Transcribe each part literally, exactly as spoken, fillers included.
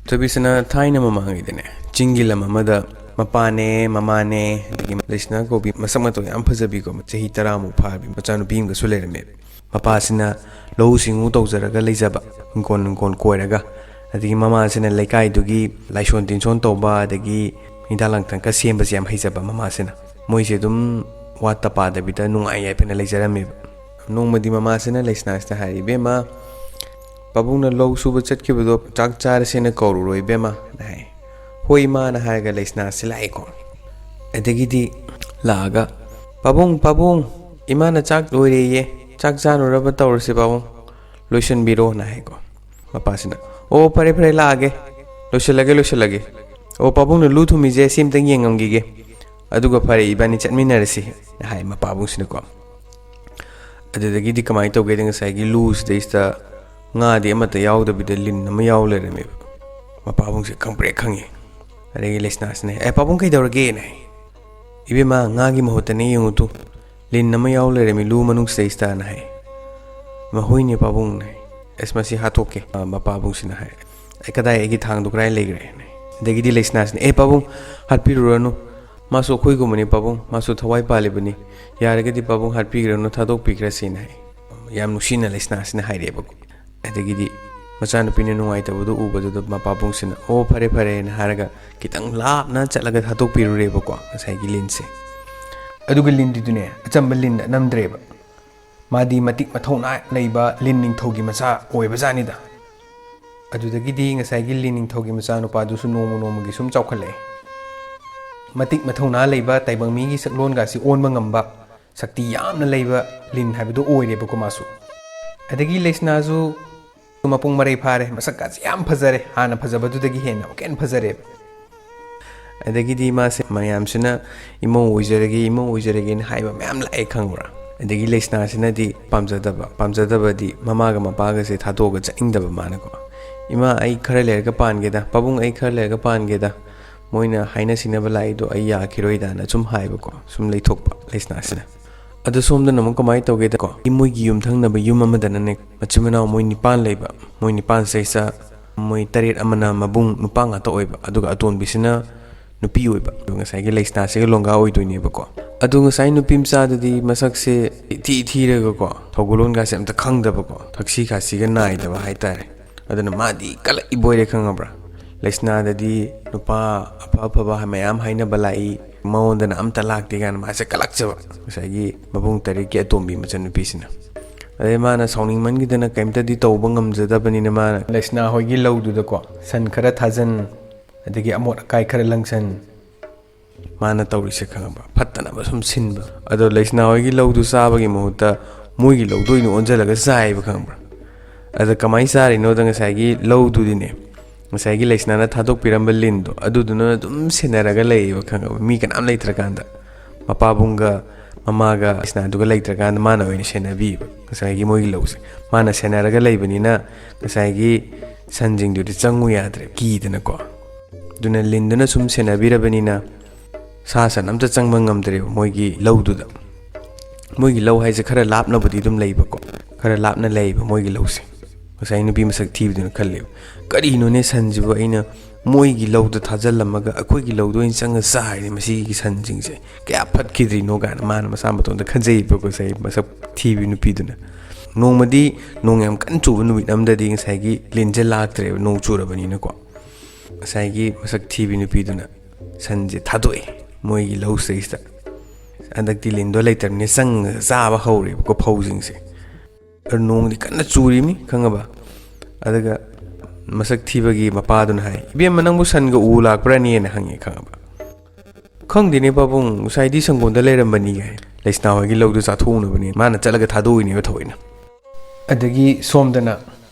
ꯊꯣꯏꯕꯤꯁꯅ ꯊꯥꯏꯅ ꯃꯃꯥꯡꯉꯩꯗꯅꯦ, ꯆꯤꯡꯒꯤ ꯂꯝ ꯑꯃꯗ ꯃꯄꯥꯅꯦ, ꯃꯃꯥꯅꯦ, ꯑꯗꯒꯤ ꯂꯩꯁꯅꯥ ꯀꯧꯕꯤ ꯃꯁꯛ ꯃꯇꯧ ꯌꯥꯝ ꯐꯖꯕꯤꯀꯣ, ꯆꯍꯤ ꯇꯔꯥꯃꯨꯛ ꯐꯥꯕꯤ ꯃꯆꯥꯅꯨꯄꯤ ꯑꯃꯒꯁꯨ ꯂꯩꯔꯝꯃꯦ꯫ ꯃꯄꯥꯁꯤꯅ ꯂꯧꯎ ꯁꯤꯡꯎ ꯇꯧꯖꯔꯒ ꯂꯩꯖꯕ, ꯍꯤꯡꯒꯣꯜ ꯅꯨꯡꯒꯣꯜ ꯀꯣꯏꯔꯒ, ꯑꯗꯒꯤ ꯃꯃꯥꯁꯤꯅ ꯂꯩꯀꯥꯏꯗꯨꯒꯤ ꯂꯥꯏꯁꯣꯟ ꯇꯤꯟꯁꯣꯟ ꯇꯧꯕ, ꯑꯗꯒꯤ ꯍꯤꯗꯥꯛ ꯂꯥꯡꯊꯛꯀ ꯁꯦꯝꯕꯁꯦ ꯌꯥꯝ ꯍꯩꯖꯕ ꯃꯃꯥꯁꯤꯅ꯫ ꯃꯣꯏꯁꯦ ꯑꯗꯨꯝ ꯋꯥꯠꯇ ꯄꯥꯗꯕꯤꯗ ꯅꯨꯡꯉꯥꯏ ꯌꯥꯏꯐꯅ ꯂꯩꯖꯔꯝꯃꯦꯕ꯫ ꯅꯣꯡꯃꯗꯤ ꯃꯃꯥꯁꯤꯅ ꯂꯩꯁꯅꯥꯁꯤꯗ ꯍꯥꯏꯔꯦ, "ꯏꯕꯦꯝꯃ, ꯄꯥꯕꯨꯡꯅ ꯂꯧ ꯁꯨꯕ ꯆꯠꯈꯤꯕꯗꯣ ꯆꯥꯛ ꯆꯥꯔꯁꯦꯅ ꯀꯧꯔꯨꯔꯣ ꯏꯕꯦꯝꯃ" ꯅ ꯍꯥꯏ꯫ "ꯍꯣꯏ ꯏꯃꯥ" ꯅ ꯍꯥꯏꯔꯒ ꯂꯩꯁꯅꯥꯁꯤ ꯂꯥꯛꯑꯦꯀꯣ꯫ ꯑꯗꯒꯤꯗꯤ ꯂꯥꯛꯑꯒ, "ꯄꯥꯕꯨꯡ, ꯄꯥꯕꯨꯡ, ꯏꯃꯥꯅ ꯆꯥꯛ ꯂꯣꯏꯔꯦꯌꯦ, ꯆꯥꯛ ꯆꯥꯅꯨꯔꯕ ꯇꯧꯔꯁꯦ ꯄꯥꯕꯨꯡ, ꯂꯣꯏꯁꯤꯟꯕꯤꯔꯣ" ꯅ ꯍꯥꯏꯀꯣ꯫ ꯃꯄꯥꯁꯤꯅ, "ꯑꯣ, ꯐꯔꯦ ꯐꯔꯦ, ꯂꯥꯛꯑꯒꯦ, ꯂꯣꯏꯁꯤꯜꯂꯒꯦ ꯂꯣꯏꯁꯤꯜꯂꯒꯦ꯫ ꯑꯣ, ꯄꯥꯕꯨꯡꯅ ꯂꯨ ꯊꯨꯝꯃꯤꯁꯦ ꯁꯤ ꯑꯝꯇꯪ ꯌꯦꯡꯉꯝꯈꯤꯒꯦ, ꯑꯗꯨꯒ ꯐꯔꯦ ꯏꯕꯥꯅꯤ ꯆꯠꯃꯤꯟꯅꯔꯁꯤ" ꯍꯥꯏ ꯃꯄꯥꯕꯨꯡꯁꯤꯅꯀꯣ꯫ ꯑꯗꯨꯗꯒꯤꯗꯤ ꯀꯃꯥꯏꯅ ꯇꯧꯒꯦꯗ, ꯉꯁꯥꯏꯒꯤ ꯂꯨꯁꯤꯗꯩꯁꯤꯗ ꯉꯥꯗꯤ ꯑꯃꯠꯇ ꯌꯥꯎꯗꯕꯤꯗ ꯂꯤꯟ ꯑꯃ ꯌꯥꯎ ꯂꯩꯔꯝꯃꯦꯕ꯫ ꯃꯄꯥꯕꯨꯡꯁꯦ ꯈꯪꯄ꯭ꯔꯦꯛ ꯈꯪꯉꯤ꯫ ꯑꯗꯒꯤ ꯂꯩꯁꯅꯥꯁꯤꯅ, "ꯑꯦ ꯄꯥꯕꯨꯡ, ꯀꯩꯗꯧꯔꯒꯦꯅ?" ꯍꯥꯏ꯫ "ꯏꯕꯦꯝꯃ, ꯉꯥꯒꯤ ꯃꯍꯨꯠꯇꯅꯦ, ꯌꯦꯡꯉꯨ ꯇꯨ, ꯂꯤꯟ ꯑꯃ ꯌꯥꯎ ꯂꯩꯔꯝꯃꯤ ꯂꯨ ꯃꯅꯨꯡꯁꯤꯗꯩꯁꯤꯗꯅ" ꯍꯥꯏ꯫ "ꯃꯈꯣꯏꯅꯦ ꯄꯥꯕꯨꯡꯅ" ꯍꯥꯏ꯫ "ꯑꯁ, ꯃꯁꯤ ꯍꯥꯠꯇꯣꯛꯀꯦ" ꯃꯄꯥꯕꯨꯡꯁꯤꯅ ꯍꯥꯏ꯫ "ꯑꯩ ꯀꯗꯥꯏ, ꯑꯩꯒꯤ ꯊꯥꯡꯗꯣ ꯀꯗꯥꯏ ꯂꯩꯈ꯭ꯔꯦ?" ꯑꯗꯒꯤꯗꯤ ꯂꯩꯁꯅꯥꯁꯤꯅ, "ꯑꯦ ꯄꯥꯕꯨꯡ, ꯍꯥꯠꯄꯤꯔꯨꯔꯅꯨ, ꯃꯥꯁꯨ ꯑꯩꯈꯣꯏꯒꯨꯝꯕꯅꯤ ꯄꯥꯕꯨꯡ, ꯃꯥꯁꯨ ꯊꯋꯥꯏ ꯄꯥꯜꯂꯤꯕꯅꯤ, ꯌꯥꯔꯒꯗꯤ ꯄꯥꯕꯨꯡ ꯍꯥꯠꯄꯤꯈ꯭ꯔꯅꯨ, ꯊꯥꯗꯣꯛꯄꯤꯈ꯭ꯔꯁꯤꯅ" ꯍꯥꯏ꯫ ꯌꯥꯝ ꯅꯨꯡꯁꯤꯅ ꯂꯩꯁꯅꯥꯁꯤꯅ ꯍꯥꯏꯔꯛꯑꯦꯕꯀꯣ꯫ ꯑꯗꯒꯤꯗꯤ ꯃꯆꯥꯅꯨꯄꯤꯅ ꯅꯨꯡꯉꯥꯏꯇꯕꯗꯣ ꯎꯕꯗꯨꯗ ꯃꯄꯥꯕꯨꯡꯁꯤꯅ, "ꯑꯣ, ꯐꯔꯦ ꯐꯔꯦꯅ" ꯍꯥꯏꯔꯒ ꯈꯤꯇꯪ ꯂꯥꯞꯅ ꯆꯠꯂꯒ ꯊꯥꯗꯣꯛꯄꯤꯔꯨꯔꯦꯕꯀꯣ ꯉꯁꯥꯏꯒꯤ ꯂꯤꯟꯁꯦ꯫ ꯑꯗꯨꯒ ꯂꯤꯟꯗꯨꯗꯤꯅꯦ, ꯑꯆꯝꯕ ꯂꯤꯟꯗ ꯅꯝꯗ꯭ꯔꯦꯕ꯫ ꯃꯥꯗꯤ ꯃꯇꯤꯛ ꯃꯊꯧꯅꯥ ꯂꯩꯕ ꯂꯤꯟ ꯅꯤꯡꯊꯧꯒꯤ ꯃꯆꯥ ꯑꯣꯏꯕꯖꯥꯠꯅꯤꯗ꯫ ꯑꯗꯨꯗꯒꯤꯗꯤ ꯉꯁꯥꯏꯒꯤ ꯂꯤꯟ ꯅꯤꯡꯊꯧꯒꯤ ꯃꯆꯥꯅꯨꯄꯥꯗꯨꯁꯨ ꯅꯣꯡꯃ ꯅꯣꯡꯃꯒꯤ ꯁꯨꯝ ꯆꯥꯎꯈꯠꯂꯛꯑꯦ꯫ ꯃꯇꯤꯛ ꯃꯊꯧꯅꯥ ꯂꯩꯕ ꯇꯥꯏꯕꯪ ꯃꯤꯒꯤ ꯁꯛꯂꯣꯟꯒꯁꯤ ꯑꯣꯟꯕ ꯉꯝꯕ ꯁꯛꯇꯤ ꯌꯥꯝꯅ ꯂꯩꯕ ꯂꯤꯟ ꯍꯥꯏꯕꯗꯨ ꯑꯣꯏꯔꯦꯕꯀꯣ ꯃꯥꯁꯨ꯫ ꯑꯗꯒꯤ ꯂꯩꯁꯅꯥꯁꯨ ꯃꯄꯨꯡ ꯃꯔꯩ ꯐꯥꯔꯦ, ꯃꯁꯛꯀꯥꯁꯦ ꯌꯥꯝ ꯐꯖꯔꯦ, ꯍꯥꯟꯅ ꯐꯖꯕꯗꯨꯗꯒꯤ ꯍꯦꯟꯅ ꯑꯃꯨꯛꯀ ꯍꯦꯟꯅ ꯐꯖꯔꯦꯕ꯫ ꯑꯗꯒꯤꯗꯤ ꯃꯥꯁꯦ ꯃꯌꯥꯝꯁꯤꯅ "ꯏꯃꯧ ꯑꯣꯏꯖꯔꯒꯦ, ꯏꯃꯧ ꯑꯣꯏꯖꯔꯒꯦꯅ" ꯍꯥꯏꯕ ꯃꯌꯥꯝ ꯂꯥꯛꯑꯦ, ꯈꯪꯕ꯭ꯔꯥ? ꯑꯗꯒꯤ ꯂꯩꯁꯅꯥꯁꯤꯅꯗꯤ ꯄꯥꯝꯖꯗꯕ, ꯄꯥꯝꯖꯗꯕꯗꯤ ꯃꯃꯥꯒ ꯃꯄꯥꯒꯁꯦ ꯊꯥꯗꯣꯛꯑꯒ ꯆꯠꯅꯤꯡꯗꯕ ꯃꯥꯅꯀꯣ꯫ "ꯏꯃꯥ, ꯑꯩ ꯈꯔ ꯂꯩꯔꯒ ꯄꯥꯟꯒꯦꯗ, ꯄꯥꯕꯨꯡ, ꯑꯩ ꯈꯔ ꯂꯩꯔꯒ ꯄꯥꯟꯒꯦꯗ, ꯃꯣꯏꯅ ꯍꯥꯏꯅ ꯁꯤꯡꯅꯕ ꯂꯥꯛꯏꯗꯣ ꯑꯩ ꯌꯥꯈꯤꯔꯣꯏꯗꯅ" ꯁꯨꯝ ꯍꯥꯏꯕꯀꯣ, ꯁꯨꯝ ꯂꯩꯊꯣꯛꯄ ꯂꯩꯁꯅꯥꯁꯤꯅ꯫ ꯑꯗꯣ ꯁꯣꯝꯗꯅ ꯑꯃꯨꯛ ꯀꯃꯥꯏꯅ ꯇꯧꯒꯦꯗꯀꯣ, ꯃꯣꯏꯒꯤ ꯌꯨꯝꯊꯪꯅꯕ ꯌꯨꯝ ꯑꯃꯗꯅꯅꯦ, ꯃꯆꯤꯟ ꯃꯅꯥꯎ ꯃꯣꯏ ꯅꯤꯄꯥꯟ ꯂꯩꯕ, ꯃꯣꯏ ꯅꯤꯄꯥꯟꯁꯤꯗꯩꯁꯤꯗ ꯃꯣꯏ ꯇꯔꯦꯠ ꯑꯃꯅ ꯃꯕꯨꯡ ꯅꯨꯄꯥ ꯉꯥꯛꯇ ꯑꯣꯏꯕ, ꯑꯗꯨꯒ ꯑꯇꯣꯟꯕꯤꯁꯤꯅ ꯅꯨꯄꯤ ꯑꯣꯏꯕ꯫ ꯑꯗꯨ ꯉꯁꯥꯏꯒꯤ ꯂꯩꯁꯅꯥꯁꯤꯒ ꯂꯣꯡꯒꯥ ꯑꯣꯏꯗꯣꯏꯅꯦꯕꯀꯣ꯫ ꯑꯗꯣ ꯉꯁꯥꯏ ꯅꯨꯄꯤ ꯃꯆꯥꯗꯨꯗꯤ ꯃꯁꯛꯁꯦ ꯏꯊꯤ ꯊꯤꯔꯒꯀꯣ, ꯊꯧꯒꯜꯂꯣꯟꯒꯥꯁꯦ ꯑꯝꯇ ꯈꯪꯗꯕꯀꯣ, ꯊꯛꯁꯤ ꯈꯥꯁꯤꯒ ꯅꯥꯏꯗꯕ ꯍꯥꯏꯇꯥꯔꯦ꯫ ꯑꯗꯨꯅ ꯃꯥꯗꯤ ꯀꯜꯂꯛꯏꯕꯣꯏꯔꯦ, ꯈꯪꯉꯕ꯭ꯔꯥ? ꯂꯩꯁꯅꯥꯗꯗꯤ ꯅꯨꯄꯥ ꯑꯐ ꯑꯐꯕ ꯃꯌꯥꯝ ꯍꯥꯏꯅꯕ ꯂꯥꯛꯏ, ꯃꯉꯣꯟꯗꯅ ꯑꯝꯇ ꯂꯥꯛꯇꯦ ꯀꯥꯏꯅ ꯃꯥꯁꯦ ꯀꯜꯂꯛꯆꯕ, ꯉꯁꯥꯏꯒꯤ ꯃꯕꯨꯡ ꯇꯔꯦꯠꯀꯤ ꯑꯇꯣꯝꯕꯤ ꯃꯆꯟꯅꯨꯄꯤꯁꯤꯅ꯫ ꯑꯗꯩ ꯃꯥꯅ ꯁꯥꯎꯅꯤꯡꯃꯟꯈꯤꯗꯅ ꯀꯩꯝꯇꯗꯤ ꯇꯧꯕ ꯉꯝꯖꯗꯕꯅꯤꯅ, ꯃꯥꯅ ꯂꯩꯁꯅꯥ ꯍꯣꯏꯒꯤ ꯂꯧꯗꯨꯗꯀꯣ ꯁꯟ ꯈꯔ ꯊꯥꯖꯟ, ꯑꯗꯒꯤ ꯑꯃꯣꯠ ꯑꯀꯥꯏ ꯈꯔ ꯂꯪꯁꯟ, ꯃꯥꯅ ꯇꯧꯔꯤꯁꯦ, ꯈꯪꯉꯕ? ꯐꯠꯇꯅꯕ ꯁꯨꯝ ꯁꯤꯟꯕ꯫ ꯑꯗꯣ ꯂꯩꯁꯅꯥ ꯍꯣꯏꯒꯤ ꯂꯧꯗꯨ ꯆꯥꯕꯒꯤ ꯃꯍꯨꯠꯇ ꯃꯣꯏꯒꯤ ꯂꯧꯗ ꯑꯣꯏꯅ ꯑꯣꯟꯁꯤꯜꯂꯒ ꯆꯥꯏꯕ, ꯈꯪꯕ꯭ꯔꯥ? ꯑꯗ ꯀꯃꯥꯏꯅ ꯆꯥꯔꯤꯅꯣꯗ, ꯉꯁꯥꯏꯒꯤ ꯂꯧꯗꯨꯗꯤꯅꯦ, ꯉꯁꯥꯏꯒꯤ ꯂꯩꯁꯅꯥꯅ ꯊꯥꯗꯣꯛꯄꯤꯔꯝꯕ ꯂꯤꯟꯗꯣ, ꯑꯗꯨꯗꯨꯅ ꯑꯗꯨꯝ ꯁꯦꯟꯅꯔꯒ ꯂꯩꯌꯦꯕ, ꯈꯪꯉꯕ? ꯃꯤ ꯀꯅꯥꯝ ꯂꯩꯇ꯭ꯔꯀꯥꯟꯗ, ꯃꯄꯥꯕꯨꯡꯒ ꯃꯃꯥꯒ ꯂꯩꯁꯅꯥꯗꯨꯒ ꯂꯩꯇ꯭ꯔꯀꯥꯟꯗ ꯃꯥꯅ ꯑꯣꯏꯅ ꯁꯦꯟꯅꯕꯤꯕ ꯉꯁꯥꯏꯒꯤ ꯃꯣꯏꯒꯤ ꯂꯧꯁꯦ꯫ ꯃꯥꯅ ꯁꯦꯟꯅꯔꯒ ꯂꯩꯕꯅꯤꯅ ꯉꯁꯥꯏꯒꯤ ꯁꯟꯁꯤꯡꯗꯨꯗꯤ ꯆꯪꯉꯨ ꯌꯥꯗ꯭ꯔꯦ, ꯀꯤꯗꯅꯀꯣ꯫ ꯑꯗꯨꯅ ꯂꯤꯟꯗꯨꯅ ꯁꯨꯝ ꯁꯦꯟꯅꯕꯤꯔꯕꯅꯤꯅ ꯁꯥ ꯁꯟ ꯑꯝꯇ ꯆꯪꯕ ꯉꯝꯗ꯭ꯔꯦꯕ ꯃꯣꯏꯒꯤ ꯂꯧꯗꯨꯗ꯫ ꯃꯣꯏꯒꯤ ꯂꯧ ꯍꯥꯏꯁꯦ ꯈꯔ ꯂꯥꯞꯅꯕꯨꯗꯤ ꯑꯗꯨꯝ ꯂꯩꯕꯀꯣ, ꯈꯔ ꯂꯥꯞꯅ ꯂꯩꯌꯦꯕ ꯃꯣꯏꯒꯤ ꯂꯧꯁꯦ꯫ ꯉꯁꯥꯏ ꯅꯨꯄꯤ ꯃꯁꯛ ꯊꯤꯕꯗꯨꯅ ꯈꯜꯂꯦꯕ, "ꯀꯔꯤꯅꯣꯅꯦ, ꯁꯟꯁꯤꯕꯨ ꯑꯩꯅ ꯃꯣꯏꯒꯤ ꯂꯧꯗ ꯊꯥꯖꯤꯜꯂꯝꯃꯒ ꯑꯩꯈꯣꯏꯒꯤ ꯂꯧꯗ ꯑꯣꯏꯅ ꯆꯪꯉ ꯆꯥꯔꯤꯅꯦ ꯃꯁꯤꯒꯤ ꯁꯟꯁꯤꯡꯁꯦ, ꯀꯌꯥ ꯐꯠꯈꯤꯗ꯭ꯔꯤꯅꯣ?" ꯀꯥꯏꯅ ꯃꯥꯅ ꯃꯁꯥ ꯃꯇꯣꯟꯗ ꯈꯟꯖꯩꯕꯀꯣ, ꯉꯁꯥꯏ ꯃꯁꯛ ꯊꯤꯕꯤ ꯅꯨꯄꯤꯗꯨꯅ꯫ ꯅꯣꯡꯃꯗꯤ ꯅꯣꯡ ꯌꯥꯝ ꯀꯟꯅ ꯆꯨꯕ ꯅꯨꯃꯤꯠ ꯑꯃꯗꯗꯤ ꯉꯁꯥꯏꯒꯤ ꯂꯤꯟꯁꯦ ꯂꯥꯛꯇ꯭ꯔꯦꯕ, ꯅꯣꯡ ꯆꯨꯔꯕꯅꯤꯅꯀꯣ꯫ ꯉꯁꯥꯏꯒꯤ ꯃꯁꯛ ꯊꯤꯕꯤ ꯅꯨꯄꯤꯗꯨꯅ ꯁꯟꯁꯦ ꯊꯥꯗꯣꯛꯑꯦ ꯃꯣꯏꯒꯤ ꯂꯧꯁꯤꯗꯩꯁꯤꯗ꯫ ꯍꯟꯗꯛꯇꯤ ꯂꯤꯟꯗꯣ ꯂꯩꯇ꯭ꯔꯕꯅꯤꯅ ꯆꯪꯉꯒ ꯆꯥꯕ ꯍꯧꯔꯦꯕꯀꯣ ꯐꯧꯁꯤꯡꯁꯦ꯫ ꯑꯗꯨ ꯅꯣꯡꯗꯤ ꯀꯟꯅ ꯆꯨꯔꯤꯕꯅꯤ, ꯈꯪꯉꯕ? ꯑꯗꯨꯒ ꯃꯁꯛ ꯊꯤꯕꯒꯤ ꯃꯄꯥꯗꯨꯅ ꯍꯥꯏ, "ꯏꯕꯦꯝꯃ, ꯅꯪꯕꯨ ꯁꯟꯒ ꯎ ꯂꯥꯛꯄ꯭ꯔꯥꯅꯦꯅ?" ꯍꯪꯉꯦ, ꯈꯪꯉꯕ? "ꯈꯪꯗꯦꯅꯦ ꯄꯥꯕꯨꯡ, ꯉꯁꯥꯏꯗꯤ ꯁꯪꯒꯣꯜꯗ ꯂꯩꯔꯝꯕꯅꯤ" ꯍꯥꯏ꯫ "ꯂꯩꯁꯅꯥ ꯍꯣꯏꯒꯤ ꯂꯧꯗꯨ ꯆꯥꯊꯣꯛꯎꯅꯕꯅꯦ ꯃꯥꯅ ꯆꯠꯂꯒ ꯊꯥꯗꯣꯛꯎꯏꯅꯦꯕ ꯊꯑꯣꯏꯅ"꯫ ꯑꯗꯒꯤ ꯁꯣꯝꯗꯅ